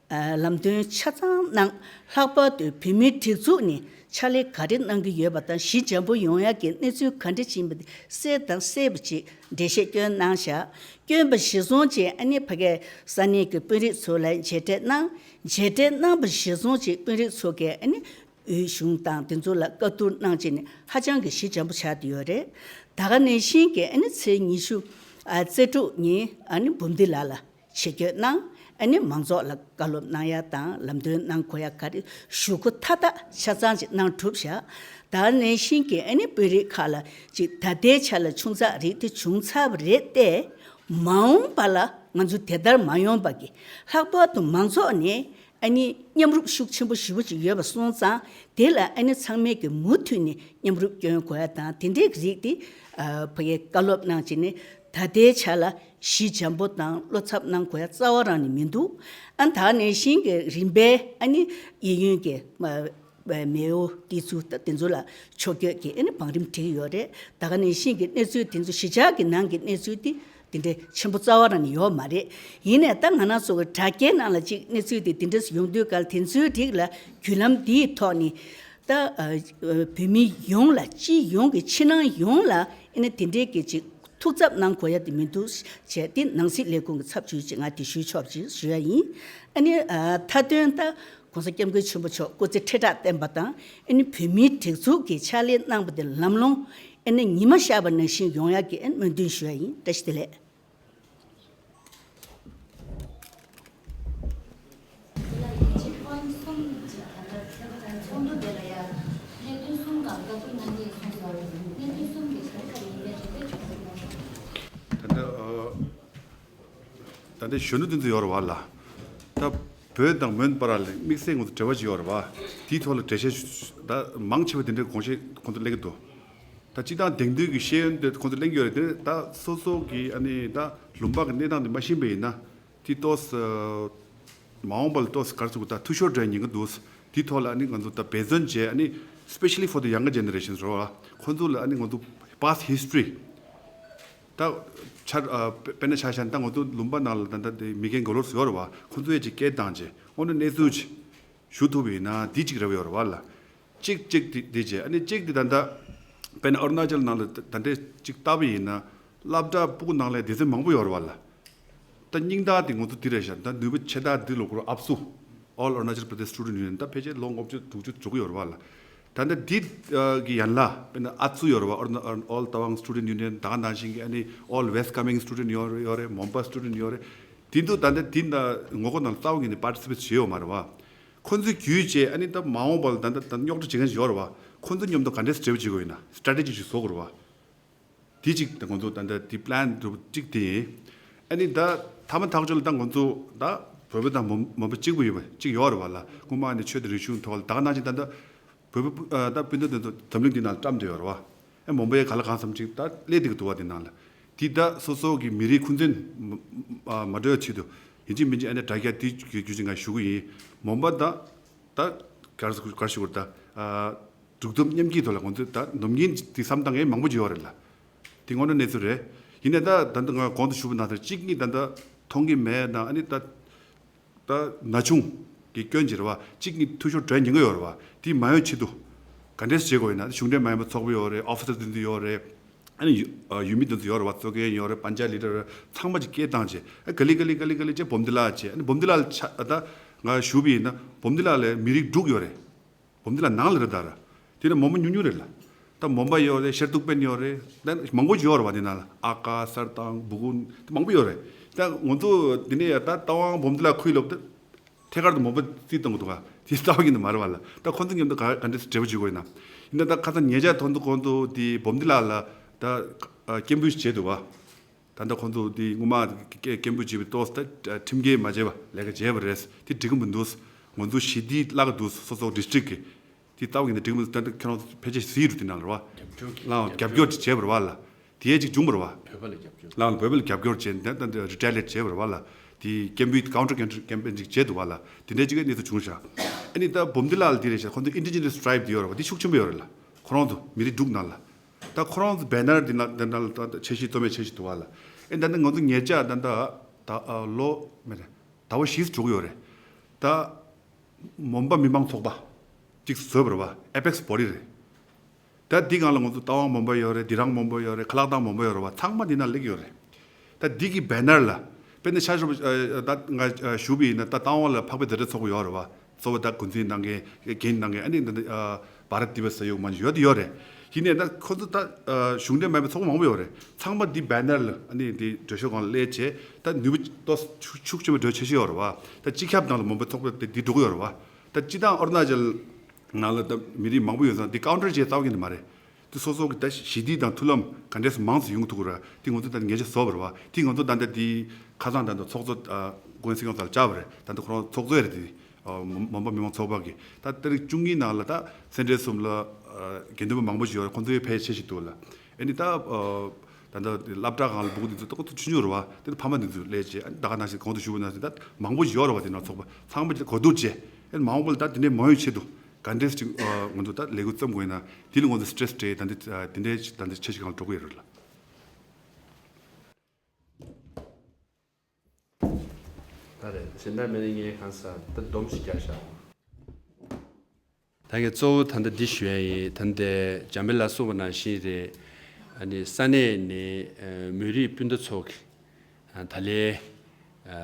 ཨ་ལམ་སྟོན་ཆ་ཚང་གནང་། ལྷག་པར་དུ་བོད་མིའི་སྒྲིག་འཛུགས་ནས་ཕྱག་ལས་ག་རེ་གནང་གི་ཡོད་པ་དང་ཞི་འཇམ་པོ་ཡོང་ཡག་གི་གནས་ཚུལ་ག་འདྲ་ཅིག་ཡིན་པ་དེ་གསལ་དང་གསལ་པོ་ཅིག་འགྲེལ་བཤད་བསྐྱོན་གནང་ཤག་བསྐྱོན་པ་གཞིར་བཟུང་བྱས་ཨ་ནི་ཕ་གིའི་ས་གནས་ཀྱི་དཔོན་རིགས་ཚོ་ལ་མཇལ་འཕྲད་གནང་། མཇལ་འཕྲད་གནང་པ་གཞིར་བཟུང་བྱས་དཔོན་རིགས་ཚོ་གིས་ཨ་ནི་དབུས་གཞུང་དང་དེ་ཚོ་ལ་བཀའ་བསྡུར་གནང་བྱས་ནས་ཧ་ཅང་གི་ཞི་འཇམ་པོ་ཆགས་བསྡད་ཡོད་རེད། ད་ག་ནང་བཞིན་གྱི་ཨ་ནི་ཚེས་ཉི་ཤུ་ཨ་རྩ་དྲུག་ཉིན་ཨ་ནི་འབུམ་སྡེ་ལགས་ལ་ཆེད་བསྐྱོད་གནང་། ཨ་ནི་མང་ཚོགས་ལ་བཀའ་སློབ་གནང་ཡ་དང་ལམ་སྟོན་གནང་དགོས་ཡ་ག་རེ་ཞུ་དགོས་མཐའ་དག་ཆ་ཚང་ཅིག་གནང་གྲུབ་བཞག་ད་ག་ནང་བཞིན་གྱི་ཨ་ནི་དཔོན་རིགས་ཁག་ལ་ཅིག་ད་ལྟའི་ཆ་ལ་ཆུང་ཙག་རིགས་དེ་བྱུང་ཚར་བ་རེད་དེ། མ་འོངས་པ་ལ་ང་ཚོ་དེ་ལྟར་མ་ཡོང་པ་གི་ལྷག་པར་དུ་མང་ཚོགས་ནས་ཨ་ནི་མཉམ་རུབ་ཤུགས་ཆེན་པོ་ཞེ་པོ་ཅིག་ཡོད་པ་སོང་ཙང་དེ་ལ་ཨ་ནི་ཚང་མས་ཀྱི་མུ་མཐུད་ནས་མཉམ་རུབ་སྐྱོན་དགོས་ཡ་དང་དེ་འདྲའི་རིགས་དེ་ཨ་ཕ་གིའི་བཀའ་སློབ་གནང་བྱས་ནས་ད་ལྟའི་ཆ་ལ་ཞི་འཇམ་པོ་དང་བློ་འཚབ་གནང་དགོས་ཡ་རྩ་བ་རང་ནས་མི་འདུག་ཨ་ད་ག་ནང་བཞིན་གྱི་རིམ་པས་ཨ་ནི་གཡས་གཡོན་གྱི་མ་མེའོ་ཏི་ཚུ་ད་དེ་ཚོ་ལ་ཕྱོགས་བསྐྱོད་ཀྱི་ཨ་ནི་བང་རིམ་བསྒྲིགས་ཡོད་རེད། ད་ག་ནང་བཞིན་གྱི་གནས་ཚུལ་དེ་ཚོ་གཞིས་ཆགས་ཀྱི་ནང་གི་གནས་ཚུལ་དེ་དེ་འདྲའི་ཆེན་པོ་རྩ་བ་རང་ནས་ཡོད་མ་རེད། ཡིན་ནའི་ད་ང་རང་ཚོ་གི་དྲ་རྒྱའི་ནང་ལ་ཅིག་གནས་ཚུལ་དེ་དེ་འདྲ་ཡོང་དུས་ག་ལ་དེ་ཚོའི་རིགས་ལ་བརྒྱུད་ལམ་འདིའི་ཐོག་ནས་ད་ཨ་བོད་མི་ཡོངས་ལ་སྤྱི་ཡོངས་ཀྱི་ཕྱི་ནང་ཡོངས་ལ་ཨ་ནི་དེ་འདྲའི་གི་ཅིག་ཐུགས་འཚབ་གནང་དགོས་ཡ་དེ་མི་འདུག་བྱས་ཏེ་ནང་སྲིད་ལས་ཁུངས་ཀྱི་ཚབ་ཞུས་ཅིག་ང་དེ་ཞུས་ཆོག་ཅིག་ཞུ་ཡ་ཡིན། ཨ་ནི་ཨ་མཐའ་དོན་ད་༸གོང་ས་༸སྐྱབས་མགོན་ཆེན་པོ་མཆོག་སྐུ་ཚེ་ཁྲི་ཕྲག་བརྟན་པ་དང་ཨ་ནི་བོད་མིའི་སྒྲིག་འཛུགས་ཀྱི་ཕྱག་ལས་གནང་པ་དེ་ལམ་ལྷོང་ཨ་ནི་ཉི་མ་ཤར་བ་ནང་བཞིན་ཡོང་ཡག་གི་ཨ་ནི་སྨོན་འདུན་ཞུ་ཡ་ཡིན། བཀྲ་ཤིས་བདེ་ལེགས། ད་ལྟ་ཨ། ད་ལྟ་གཞོན་ནུ་དེ་ཚོ་ཡོད་རེད་བ་ལ། ད་བོད་དང་མོན་བར་ལ་དམིགས་བསལ་ངོ་ཚོ་འབྲེལ་བ་ཅིག་ཡོད་རེད་བ། དེའི་ཐོག་ལ་འགྲེལ་བཤད་ཞུ། ད་མང་ཆེ་བ་དེ་འདྲའི་དགོངས་བཞེས་ཁོང་ཚོ་གླེང་གི་འདུག་ད་སྤྱི་བཏང་དེང་དུས་ཀྱི་ཤེས་ཡོན་དེ་ཁོང་ཚོ་གླེང་གི་ཡོད་རེད་དེ། ད་སོ་སོ་གི་ཨ་ནི་ད་ལུང་པ་གི་གནས་སྟངས་དེ་མ་ཤེས་པ་ཡིན་ན། དེ་ཏོག་ཙམ་མ་འོངས་པ་ལ་ཏོག་ཙམ་ག་རེ་ཟེར་དགོས། ད་འཐུས་ཤོར་འདྲ་ཉེན་གི་འདུག་དེའི་ཐོག་ལ་ཨ་ནི་ང་ཚོ་ད་འབད་བརྩོན་བྱས། ཨ་ནི་especially for the younger generations རེད་བ། ཁོང་ཚོ་ལ་ཨ་ནི་ང་ཚོ་past history ད་ཆ་ཨ་དཔེར་ན་ཆ་བཞག་ན་ད་ང་ཚོ་ལུང་པ་ནང་ལ་ད་ལྟ་དེ་མི་རྒན་རྒན་ལོགས་ཡོད་རེད་བ། ཁོང་ཚོ་ཡས་ཅིག་སྐད་བཏང་བྱས་དངོས་གནས་གནས་ཚུལ་ཅིག་ཞུ་ཐུབ་པ་ཡིན་ན་འདི་གཅིག་རེ་བ་ཡོད་རེད་བ་ལ། གཅིག་གཅིག་དེ་དེ་བྱས། ཨ་ནི་གཅིག་དེ་ད་ལྟ་དཔེར་ན་ཨ་རུ་ན་ཅལ་ནང་ལ་ད་ལྟ་གཅིག་ལྟ་བུ་ཡིན་ན། སློབ་གྲྭ་སྤུ་གུ་ནང་ལ་སྡེ་ཚན་མང་པོ་ཡོད་རེད་བ་ལ། ད་སྙིང་ཐག་དེ་ང་ཚོ་འདི་རེད་ཤག་ད་ནུས་པ་ཆེ་ཐག་འདི་ལོ་འཁོར་ཨབ་སུ། All Arunachal Pradesh Student Union ད་ཕལ་ཆེར་ལོ་ལྔ་བཅུ་དྲུག་ཅུ་འགྲོ་གི་ཡོད་རེད་བ་ལ། ད་ལྟ་འདི་གི་ཡན་ལ་དཔེར་ན་ཨ་ཙུ་ཡོད་རེད་བ། All Tawang Student Union ད་ག་ནང་བཞིན་གྱི་ཨ་ནི་All West Kameng Student ཡོད་རེད། ཡོད་རེད། མོན་པ་Student ཡོད་རེད། དེ་འདུག་ད་ལྟ་འདི་ནང་ངོ་རྒོལ་ནང་རྩ་བ་ཉིད་ནས་པར་ཊི་སི་པེཊ་བྱས་ཡོད་མ་རེད་བ། ཁོ་ཚོའི་བརྒྱུད་བྱས་ཨ་ནི་ད་མ་འོངས་པ་ལ་ད་ལྟ་ད་རྙོག་དྲ་བྱེད་མཁན་ཞིག་ཡོད་རེད་བ། ཁོ་ཚོ་མཉམ་དུ་ག་འདྲས་འབྲེལ་བ་བྱེད་དགོས་ཡིན་ན་སི་ཊེ་རེ་ཊི་ཇི་ཞིག་བཟོ་དགོས་རེད་བ། དེ་གཅིག་ད་ང་ཚོ་ད་ལྟ་དེ་པི་ལན་གྲུབ་གཅིག་དེ་ཡིན། ཨ་ནི་ད་མཐའ་མ་ཐག་གཅོད་ལ་ད་ང་ཚོ་ད་བོད་པ་དང་མོན་མོན་པ་གཅིག་པུ་ཡོད་པ་གཅིག་ཡོད་རེད་བ་ལ། སྔོན་མ་ནས་ཆོས་དང་རིག་གཞུང་ཐོག་ལ་ད་ག་ནང་བཞིན་ད་ལྟ་བོད་པ་ཨ་ད་སྤུན་ཟླ་དེ་ཚོ་འཛམ་གླིང་འདི་ནང་བཀྲམ་བསྡད་ཡོད་རེད་བ། ཨ་མོན་པའི་ག་ལ་གང་འཚམ་ཅིག་ད་སླེབས་བསྡད་ཀྱི་འདུག་བ། དེ་ནང་ལ་དེ་ད་སོ་སོ་གི་མི་རིགས་འཁོན་འཛིན་མ་མ་འགྲོ་ཡ་ཆེད་དུ་ཡིན་གཅིག་མིན་གཅིག་ཨ་ནི་དྲ་རྒྱ་དེ་རྒྱུ་རྒྱུ་ཅིག་ང་ཞུ་གི་ཡིན། མོན་པ་ད་ད་ག་རེ་ག་རེ་ཞུ་དགོས་རེད་ད། ཨ་སྒྲིག་འཛུགས་མཉམ་སྐྱིད་ཐོག་ལ་ང་ཚོས་ད་ནམ་རྒྱུན་དེ་བསམ་སྟངས་ངས་མང་པོ་ཅིག་ཡོད་རེད་ལ། དེ་དངོས་གནས་གནས་ཚུལ་རེད། ཡིན་ནའི་ད་ད་ལྟ་ང་གོང་དུ་ཞུས་པ་ནང་ལྟར་གཅིག་གཉིས་ད་ལྟ་མཐོང་གི་མེད་ན་ཨ་ནི་ད་ད་ན་ཆུང་གི་སྐྱོན་ཅིག་རེད་བ། གཅིག་གཉིས་འཐུས་ཤོར་འགྲོ་ཉེན་ཁ་ཡོད་རེད་བ། དེ་མ་ཡོང་ཆེད་དུ་ག་འདྲས་བྱེད་དགོས་ཡིན་ན་གཞུང་འབྲེལ་མ་ཡིན་པ་ཚོགས་པ་ཡོད་རེད། ཨོ་ཕི་སར་དེ་ཚོ་ཡོད་རེད། ཨ་ནི་ཡུ་ཨ་ཡུལ་མི་དེ་ཚོ་ཡོད་རེད་བ། གཙོ་འགན་ཡོད་རེད། པན་ཅ་ལི་ཌར་ཚང་མ་ཅིག་སྐད་བཏང་བྱས་ཨ་ག་ལེ་ག་ལེ་ག་ལེ་ག་ལེ་བྱས་བོམ་དི་ལ་བྱས། ཨ་ནི་བོམ་དི་ལ་ལ་ཆ་ད་ང་ཞུ་བ་ཡིན་ན་བོམ་དི་ལ་ལ་མི་རིགས་དྲུག་ཡོད་རེད། བོམ་དི་ལ་ནང་ལ་རེད་ད་ར། དེ་ནས་མོན་པ་ཉུང་ཉུང་རེད་ལ། ད་མོན་པ་ཡོད་རེད། ཤར་ཏུག་པན་ཡོད་རེད། ད་མང་པོ་ཅིག་ཡོད་རེད་བ། དེ་ནང་ལ་ཨ་ཀ་སར་ཏང་སྦུ་གུན་དེ་མང་པོ་ཡོད་རེད། ད་ང་ཚོ་དེ་ནས་ཡ་ད་རྟ་དབང་བོམ་དི་ལ་ཁུལ་ལོབ་ད་ཐད་ཀར་དུ་མོན་པ་རྩིས་གཏོང་གི་འདུག་ག་དེ་རྩ་བ་ཉིད་དུ་མ་རེད་བ་ལ། ད་ཁོ་ཚོ་མཉམ་དུ་ག་ག་འདྲས་འབྲེལ་བ་བྱེད་དགོས་ཡིན་ན། ཡིན་ན་ད་ཁ་སང་ཉེ་ཆར་ཐོན་དུས་གོང་དུ་དེ་བོམ་དི་ལ་ལ་ད་སྐད་འབོད་བྱས་འདུག་བ། ད་ལྟ་ཁོང་ཚོ་དེ་སྔོན་མ་སྐད་སྐད་འབོད་བྱས་པའི་ཏོག་ཙམ་ད་ཁྲིམས་འགལ་མ་བྱས་པ་ལས་ཀ་བྱས་པ་རེད། དེ་འགྲིག་གི་མི་འདུག་ང་ཚོ་ཞི་བདེའི་བརླག་གི་འདུག་སོ་སོ་ཌི་སི་ཊིག་གི་དེ་ལྟ་བ་ཡིན་ན་འགྲིག་གི་མི་འདུག་ད་ལྟ་ཁྱེད་རང་ཚོ་ཕལ་ཆེར་གཟིགས་རུ་དེ་ནང་ལ་རེད་བ། རྒྱབ་སྐྱོར་གྱི་ལའང་རྒྱབ་སྐྱོར་ཅིག་བྱས་པ་རེད་བ་ལ། དེ་ཅིག་བྱུང་བ་རེད་བ། བོད་པ་ལ་རྒྱབ་སྐྱོར། ལའང་བོད་པ་ལ་རྒྱབ་སྐྱོར་བྱས་ད་ད་རི་ཊ་ལི་ཡེ་ཊི་བྱས་པ་རེད་བ་ལ། དེ་སྐད་འབོད་ཀའུན་ཊར་ཀེམ་པེན་ཅིག་བྱས་འདུག་བ་ལ། དེ་འདྲའི་ཅིག་གནས་ཚུལ་བྱུང་ཤག་ཨ་ནི་ད་བོམ་དི་ལ་ལ་དེ་རེད་ཤག་ཁོང་ཚོ་ཨིན་ཌི་ཇི་ནས་སི་ཊ་རའིབ་དེ་ཡོད་རེད་བ། དེ་ཤུགས་ཆེན་པོ་ཡོད་རེད་ལ། ཁོ་རང་ཚོ་མི་རིགས་དྲུག་ནང་ལ། ད་ཁོ་རང་ཚོ་བེ་ནར་འདི་ན་འདི་ན་ལ་ད་ཆེ་ཤོས་བཙོང་མཁན་ཆེ་ཤོས་འདུག་བ་ལ། ཨེ་ད་ནི་ང་ཚོ་ཉེ་ཆར་ད་ད་ད་ལོ་མེད་རེད། ཟླ་བ་བཞི་ཙམ་འགྲོ་གི་ཡོད་རེད། ད་མོན་པ་མི་མང་ཚོགས་པ་གཅིག་བཟོས་པ་རེད་བ། ཨེ་པེག་སི་བོ་ཌི་རེད། ད་འདི་སྒང་ལ་ང་ཚོ་རྟ་དབང་མོན་པ་ཡོད་རེད། དི་རང་མོན་པ་ཡོད་རེད། ཁ་ལག་ཐང་མོན་པ་ཡོད་རེད་བ། ཚང་མ་འདི་ན་སླེབས་ཡོད་རེད། ད་འདི་གི་བེ་ནར་ལ་དཔེར་ན་ཤར་ཕྱོགས་ཨ་ད་ང་ཨ་ཞུ་བ་ཡིན་ན་ད་རྟ་དབང་ལ་འཕགས་པའི་མཛད་འཕྲིན་ཚོགས་པ་ཡོད་རེད་བ། གཙོ་བོ་ད་འགོ་འཛིན་གནང་མཁན་འགན་གནང་མཁན་ཨ་ནི་འདི་འདི་ཨ་བྷ་རཏ་དི་བ་ས་ཡོད་མ་ཡོད་དེ་ཡོད་རེད། ཡིན་ནའི་ད་ཁོ་ཚོ་ད་ཨ་གཞུང་འབྲེལ་མ་ཡིན་པའི་ཚོགས་པ་མང་པོ་ཡོད་རེད། ཚང་མ་འདི་བེ་ནར་ལ་ཨ་ནི་འདི་འགྲེལ་བཤད་སྒང་ལ་སླེབས་བྱས་ད་ནུས་པ་ཏོག་ཙམ་ཤུགས་ཤུགས་ཆེན་པོ་འགྲོ་ཆེ་ཤོས་ཡོད་རེད་བ། ད་སྤྱི་ཁྱབ་ནང་ལ་མོན་པའི་ཚོགས་པ་དེ་འདི་འགྲོ་གི་ཡོད་རེད་བ། ད་སྤྱི་བཏང་ཨ་རུ་ན་ཅལ་ནང་ལ་ད་མི་རིགས་མང་པོ་ཡོད་ཙང་འདི་ཀའུན་ཊར་བྱས་རྩ་བ་ཉིད་ནས་མ་རེད། དེ་སོ་སོ་གི་ད་ཞི་བདེ་དང་མཐུན་ལམ་ག་འདྲས་སུ་མང་ཙམ་ཡོང་གི་ཐུབ་ཀྱི་རེད། དེ་ང་ཚོ་ད་ཉེ་ཆར་བཟོས་པ་རེད་བ། དེ་ང་ཚོ་ད་ལྟ་དེ་ཁ་སང་ད་ལྟ་ཚོགས་གཙོ་ཨ་ཀུན་སི་ཀང་སལ་བཅར་བ་རེད། ད་ལྟ་ཁོ་རང་ཚོགས་གཙོ་རེད་དེ། ཨ་མོན་པ་མི་མང་ཚོགས་པ་གི་ད་ཏ་རིག་བཅུ་གཉིས་ནང་ལ་ད་སེ་འབྲས་གསུམ་ལ་ཨ་དགེ་འདུན་པ་མང་པོ་ཞིག་ཡོད་རེད། ཁོང་ཚོའི་ཕལ་ཆེ་ཞིག་འདུག་ལ། ཨ་ནི་ད་ཨ་ད་ལྟ་སློབ་གྲྭ་སྒང་ལ་སྤུ་གུ་དེ་ཚོ་ཏོག་ཏོག་ཆུང་ཆུང་རེད་བ། དེ་ཕ་མ་དེ་ཚོ་སླེབས་བྱས་ཨ་ནི་ད་ག་ནང་བཞིན་གོང་དུ་ཞུས་པ་ནང་བཞིན་ད་མང་པོ་ཞིག་ཡོད་རེད་བ། དེ་ནང་ཚོགས་པ་ཚང་མ་ཅིག་གོ་བསྡུར་བྱས་ཨ་ནི་མ་འོངས་པ་ལ་ད་དེ་འདྲའི་མ་ཡོང་ཆེད་དུ། ག་འདྲས་ཅིག་ཨ་ང་ཚོ་ད་ལས་འགུལ་བརྩམ་དགོས་ན་དེ་ལ་ང་ཚོ་སི་ཊེ་རེ་སི་སྤྲད་ད་འདི་ཨ་དེ་འདྲས་ཅིག་ད་འདི་ཆ་ཞིག་སྒང་ལ་འགྲོ་གི་ཡོད་རེད་ལ། ད་རེད། གཞན་དག་མེད་ན་ངས་གང་ཟག་ད་སྡོམ་ཞིག་རྒྱག་བཞག་ད་ངས་གཙོ་བོ་ད་ལྟ་འདི་ཞུ་ཡ་ཡིན། ད་ལྟ་འཇམ་དཔལ་ལགས་གསུངས་པ་ནང་བཞིན་རེད། ཨ་ནི་ས་གནས་ནས་ཨ་མི་རིགས་སྤུན་ཟླ་ཚོ་གི་ཨ་ད་ལའི་ཨ་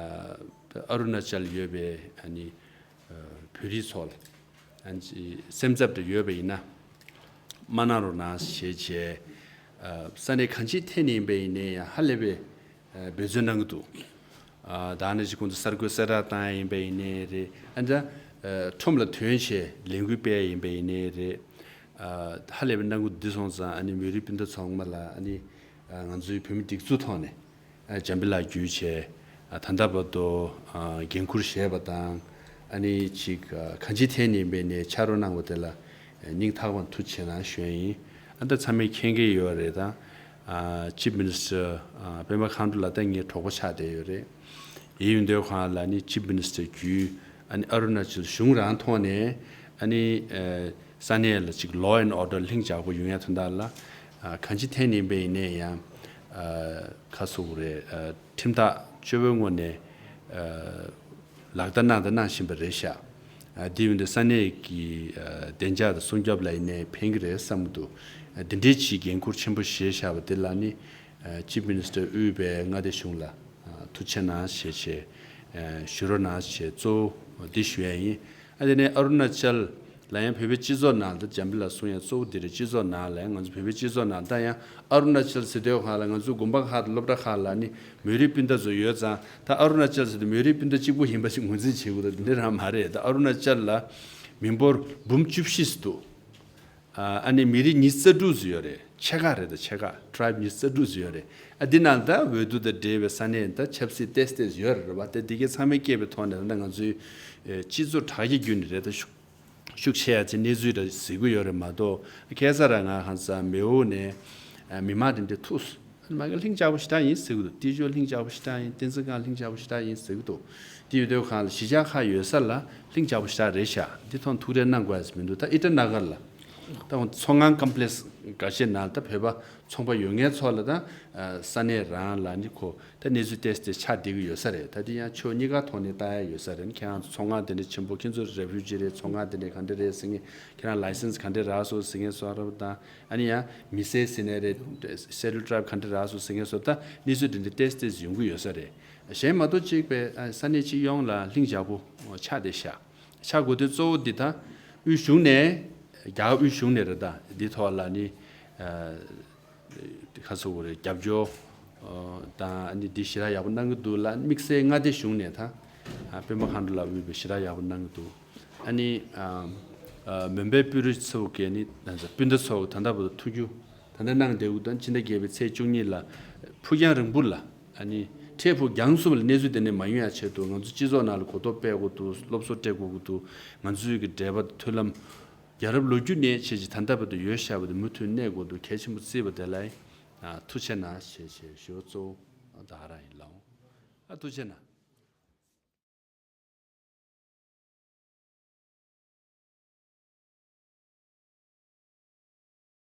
ཨ་རུ་ན་ཅལ་ཡོད་པའི་ཨ་ནི་ཨ་བོད་རིགས་ཚོ་ལ་ཨ་ནི་སེམས་འཚབ་འདྲ་ཡོད་པ་ཡིན་ན་མ་གནང་རོགས་གནང་ཞེས་བྱས། ཨ་ས་གནས་གང་ཅིའི་ཐད་ནས་ཡིན་པ་ཡིན་ནའི་ཡང་ཧ་ལས་པའི་ཨ་འབད་བརྩོན་གནང་གི་འདུག་ཨ་ད་ནི་ཅིག་ཁོང་ཚོ་གསར་འགོད་གསལ་བསྒྲགས་བཏང་ཡ་ཡིན་པ་ཡིན་ནའི་རེད། ཨ་ད་ཨ་ཁྲོམ་ལ་ཐོན་བྱས་ལས་འགུལ་སྤེལ་ཡ་ཡིན་པ་ཡིན་ནའི་རེད། ཨ་ཧ་ལས་པའི་གནང་སྒོ་འདི་སོང་ཙང་ཨ་ནི་མི་རིགས་སྤུན་ཟླ་ཚང་མ་ལ་ཨ་ནི་ཨ་ང་ཚོའི་བོད་མི་སྒྲིག་འཛུགས་ཐོག་ནས་ཨ་འཇམ་དཔལ་ལགས་བརྒྱུད་བྱས་ཨ་ད་ལྟ་བར་དུ་ཨ་འགན་འཁུར་བཞེས་པ་དང་ཨ་ནི་ཅིག་ཨ་གང་ཅིའི་ཐད་ནས་ཡིན་པ་ཡིན་ནའི་ཕྱག་རོགས་གནང་བ་དེ་ལ་ཨ་སྙིང་ཐག་པ་ནས་ཐུགས་རྗེ་ཆེ་གནང་ཞུ་ཡ་ཡིན། ཨ་ད་ཚང་མས་མཁྱེན་གྱི་ཡོད་རེད་ད། ཨ་Chief Minister ཨ་པད་མ་མཁའ་འགྲོ་ལགས་ད་ངའི་གྲོགས་པོ་ཆགས་བསྡད་ཡོད་རེད། ཡིན་ཡིན་དུས་ཁོང་ལ་ནི་Chief Minister བརྒྱུད་ཨ་ནི་ཨ་རུ་ན་ཅལ་གཞུང་རང་ཐོག་ནས་ཨ་ནི་ཨ་ས་གནས་ལ་ཅིག་law and order ལྷིང་འཇགས་པོ་ཡོང་ཡ་དོན་དག་ལ་ཨ་གང་ཅི་ཐད་ནས་ཡིན་པ་ཡིན་ནའི་ཡང་ཨ་ཁ་སོ་རེད། ཨ་ཁྲིམས་ཐག་གཅོད་པོའི་ངོས་ནས་ཨ་ལག་བསྟར་གནང་དང་གནང་བཞིན་པ་རེད་ཤག་ཨ་དེ་ཡིན་དུས་ས་གནས་ཀྱི་ཨ་བདེ་འཇགས་དང་སྲུང་སྐྱོབ་ལ་ཡིན་ནའི་ཕན་གྱི་རེད་བསམ་གྱི་འདུག་ཨ་འདི་འདྲའི་ཅིག་འགན་འཁུར་ཆེན་པོ་བཞེས་བཞག་པ་དེ་ལ་ནི་ ཨ་Chief Minister དབུས་པའི་མངའ་སྡེ་གཞུང་ལ་ཨ་ཐུགས་རྗེ་གནང་ཞེས་བྱས་ཨ་ཞུ་རོགས་གནང་ཞེས་གཙོ་བོ་འདི་ཞུ་ཡ་ཡིན། ཨ་དེ་ནས་ཨ་རུ་ན་ཅལ་ལ་ཡང་བོད་པའི་སྤྱི་ཚོགས་ནང་ད་འཇམ་དཔལ་ལགས་གསུང་ཡ་གཙོ་བོ་འདི་རེད། སྤྱི་ཚོགས་ནང་ལ་ཡང་ང་ཚོ་བོད་པའི་སྤྱི་ཚོགས་ནང་ད་ཡང་ཨ་རུ་ན་ཅལ་ཟེར་དུས་སྒང་ལ་ང་ཚོ་དགོན་པ་ཁག་དང་སློབ་གྲྭ་ཁག་ལ་ནི་མོན་རིགས་སྤུན་ཟླ་ཚོ་ཡོད་ཙང་ད་ཨ་རུ་ན་ཅལ་ཟེར་དུས་མོན་རིགས་སྤུན་ཟླ་གཅིག་པོ་ཡིན་པ་ཞིག་ངོས་འཛིན་བྱེད་དགོས་ད་འདི་རང་མ་རེད། ད་ཨ་རུ་ན་ཅལ་ལ་མི་འབོར་འབུམ་བཅུ་བཞི་ཙམ་འདུག་ཨ་ཨ་ནི་མི་རིགས་ཉི་ཤུ་རྩ་དྲུག་ཙམ་ཡོད་རེད། ཆེ་ཁག་རེད། ད་ཆེ་ཁག་tribe ཉི་ཤུ་རྩ་དྲུག་ཙམ་ཡོད་རེད། ཨ་འདི་ནང་ད་འོས་བསྡུ་དང་འབྲེལ་བའི་ས་གནས་ད་ཆབ་སྲིད་ཏོག་ཙམ་ཡོད་རེད་པ། ད་འདི་གའི་ཚང་མས་སྐྱེས་པའི་ཐོག་ནས་ད་ང་ཚོའི་ཨེ་སྤྱི་ཚོགས་དྲ་རྒྱ་བརྒྱུད་ནས་རེད། ད་ཤུགས་ཤུགས་ཆེ་ཡ་ཅིག་གནས་ཚུལ་ར་གཟིགས་ཀྱི་ཡོད་རེད་མ་གཏོགས། ཁ་སང་ར་ང་ཧང་སང་མེའོ་ནས་ཨ་མི་མང་དེ་འདྲ་ཐུག་སོང་། མ་གི་ལྷིང་འཇགས་པོ་ཞེ་དྲག་ཡིན་ཟེར་གི་འདུག་ཏི་ཇོ་ལྷིང་འཇགས་པོ་ཞེ་དྲག་ཡིན། བསྟན་འཛིན་སྒང་ལྷིང་འཇགས་པོ་ཞེ་དྲག་ཡིན་ཟེར་གི་འདུག་དེ་ཡོད་དུས་སྒང་ལ་གཞིས་ཆགས་ཁག་ཡོད་ས་ལ་ལྷིང་འཇགས་པོ་ཞེ་དྲག་རེད་ཤག་འདི་ཐོག་ཐུགས་ཁྲལ་གནང་དགོས་ཡ་ཟེར་མི་འདུག་ད་ཨི་ཊ་ན་གར་ལ་ད་ཚོང་ཁང་ཀམ་པ་ལེགས་སི་འགའ་ཤས་ནང་ད་བོད་པ་ཚོང་པ་ཡོད་མཁན་ཚོ་ལ་ད་ས་གནས་རང་ལ་ནི་ཁོ་ད་གནས་ཚུལ་ཏོག་ཙམ་ཆགས་བསྡད་ཀྱི་ཡོད་ས་རེད། ད་དེ་ཡང་ཕྱོགས་གཉིས་ཀ་ཐོག་ནས་ལྟ་ཡ་ཡོད་ས་རེད། ཁྱེད་རང་ཚོ་ཚོང་ཁང་དེ་འདྲ་ཆེན་པོ་ཁྱེད་ཚོ་རེ་ཕུ་ཇི་རེད། ཚོང་ཁང་དེ་འདྲ་ག་འདྲ་རེད་ཟེར་མཁན་ཁྱེད་རང་ལའི་སེན་སི་ག་འདྲ་རག་སོང་ཟེར་མཁན་ཚོ་ར་དང་། ཨ་ནི་ཡང་མི་སེར་ཟེར་ནའི་རེད། Scheduled Tribe ག་འདྲ་རག་སོང་ཟེར་མཁན་ཚོ་ད་གནས་ཚུལ་དེ་འདྲ་ཏོག་ཙམ་ཡོང་གི་ཡོད་ས་རེད། གཞན་མ་གཏོགས་གཅིག་པའི་ཨ་ས་གནས་སྤྱི་ཡོངས་ལ་ལྷིང་འཇགས་པོ་ཆགས་བསྡད་ཤག་ཆགས་དགོས་དོན་གཙོ་བོ་འདི་ད་དབུས་གཞུང་ནས་རྒྱ་གར་དབུས་གཞུང་ནས་རེད། ད་འདི་ཐོག་ལ་ནི་ཨ་ཁ་སོ་གོ་རེ་རྒྱབ་སྐྱོར་དང་ཨ་ནི་འདི་ཞེ་དྲག་ཡག་པོ་གནང་གི་འདུག་ལ། དམིགས་བསལ་མངའ་སྡེ་གཞུང་ནས་ད་ཨ་སྤེན་པ་མཁའ་འགྲོ་ལགས་དབུས་པའི་ཞེ་དྲག་ཡག་པོ་གནང་གི་འདུག་ཨ་ནི་ཨ་ཨ་མོན་པའི་སྤུན་རི་ཚོ་གི་ནི་སྤུན་ཟླ་ཚོ་ད་ལྟ་བར་དུ་ཐུགས་རྒྱུ་ད་ལྟ་གནང་བསྡད་ཡོད་དང་། ཕྱི་ཟླ་བརྒྱད་པའི་ཚེས་བཅུ་གཉིས་ལ་ཕུགས་རྒྱང་རིང་པོ་ལ་ཨ་ནི་འཕྲལ་ཕུགས་རྒྱང་གསུམ་ལ་གནས་ཚུལ་དེ་འདྲ་མ་ཡོང་ཡ་ཆེད་དུ་ང་ཚོ་སྤྱི་ཚོགས་ནང་ལ་གོ་རྟོགས་སྤེལ་དགོས་འདུག་སློབ་གསོ་སྤྲད་དགོས་ཀྱི་འདུག་ང་ཚོའི་གི་འབྲེལ་བ་མཐུན་ལམ་རྒྱལ་རབས་ལོ་རྒྱུས་ནས་བྱས་ཀྱི་ད་ལྟ་བར་དུ་ཡོད་བཞག་པ་དེ་མུ་མཐུད་གནས་དགོས་འདུག་གལ་ཆེན་པོ་བརྩིས་པ་དེ་ལ་ཨ་ཐུགས་རྗེ་གནང་ཞེས་བྱས་ཞུ་བ་གཙོ་བོ་ད་ག་རང་ཡིན་ལགས། ཨ་ཐུགས་རྗེ་གནང་།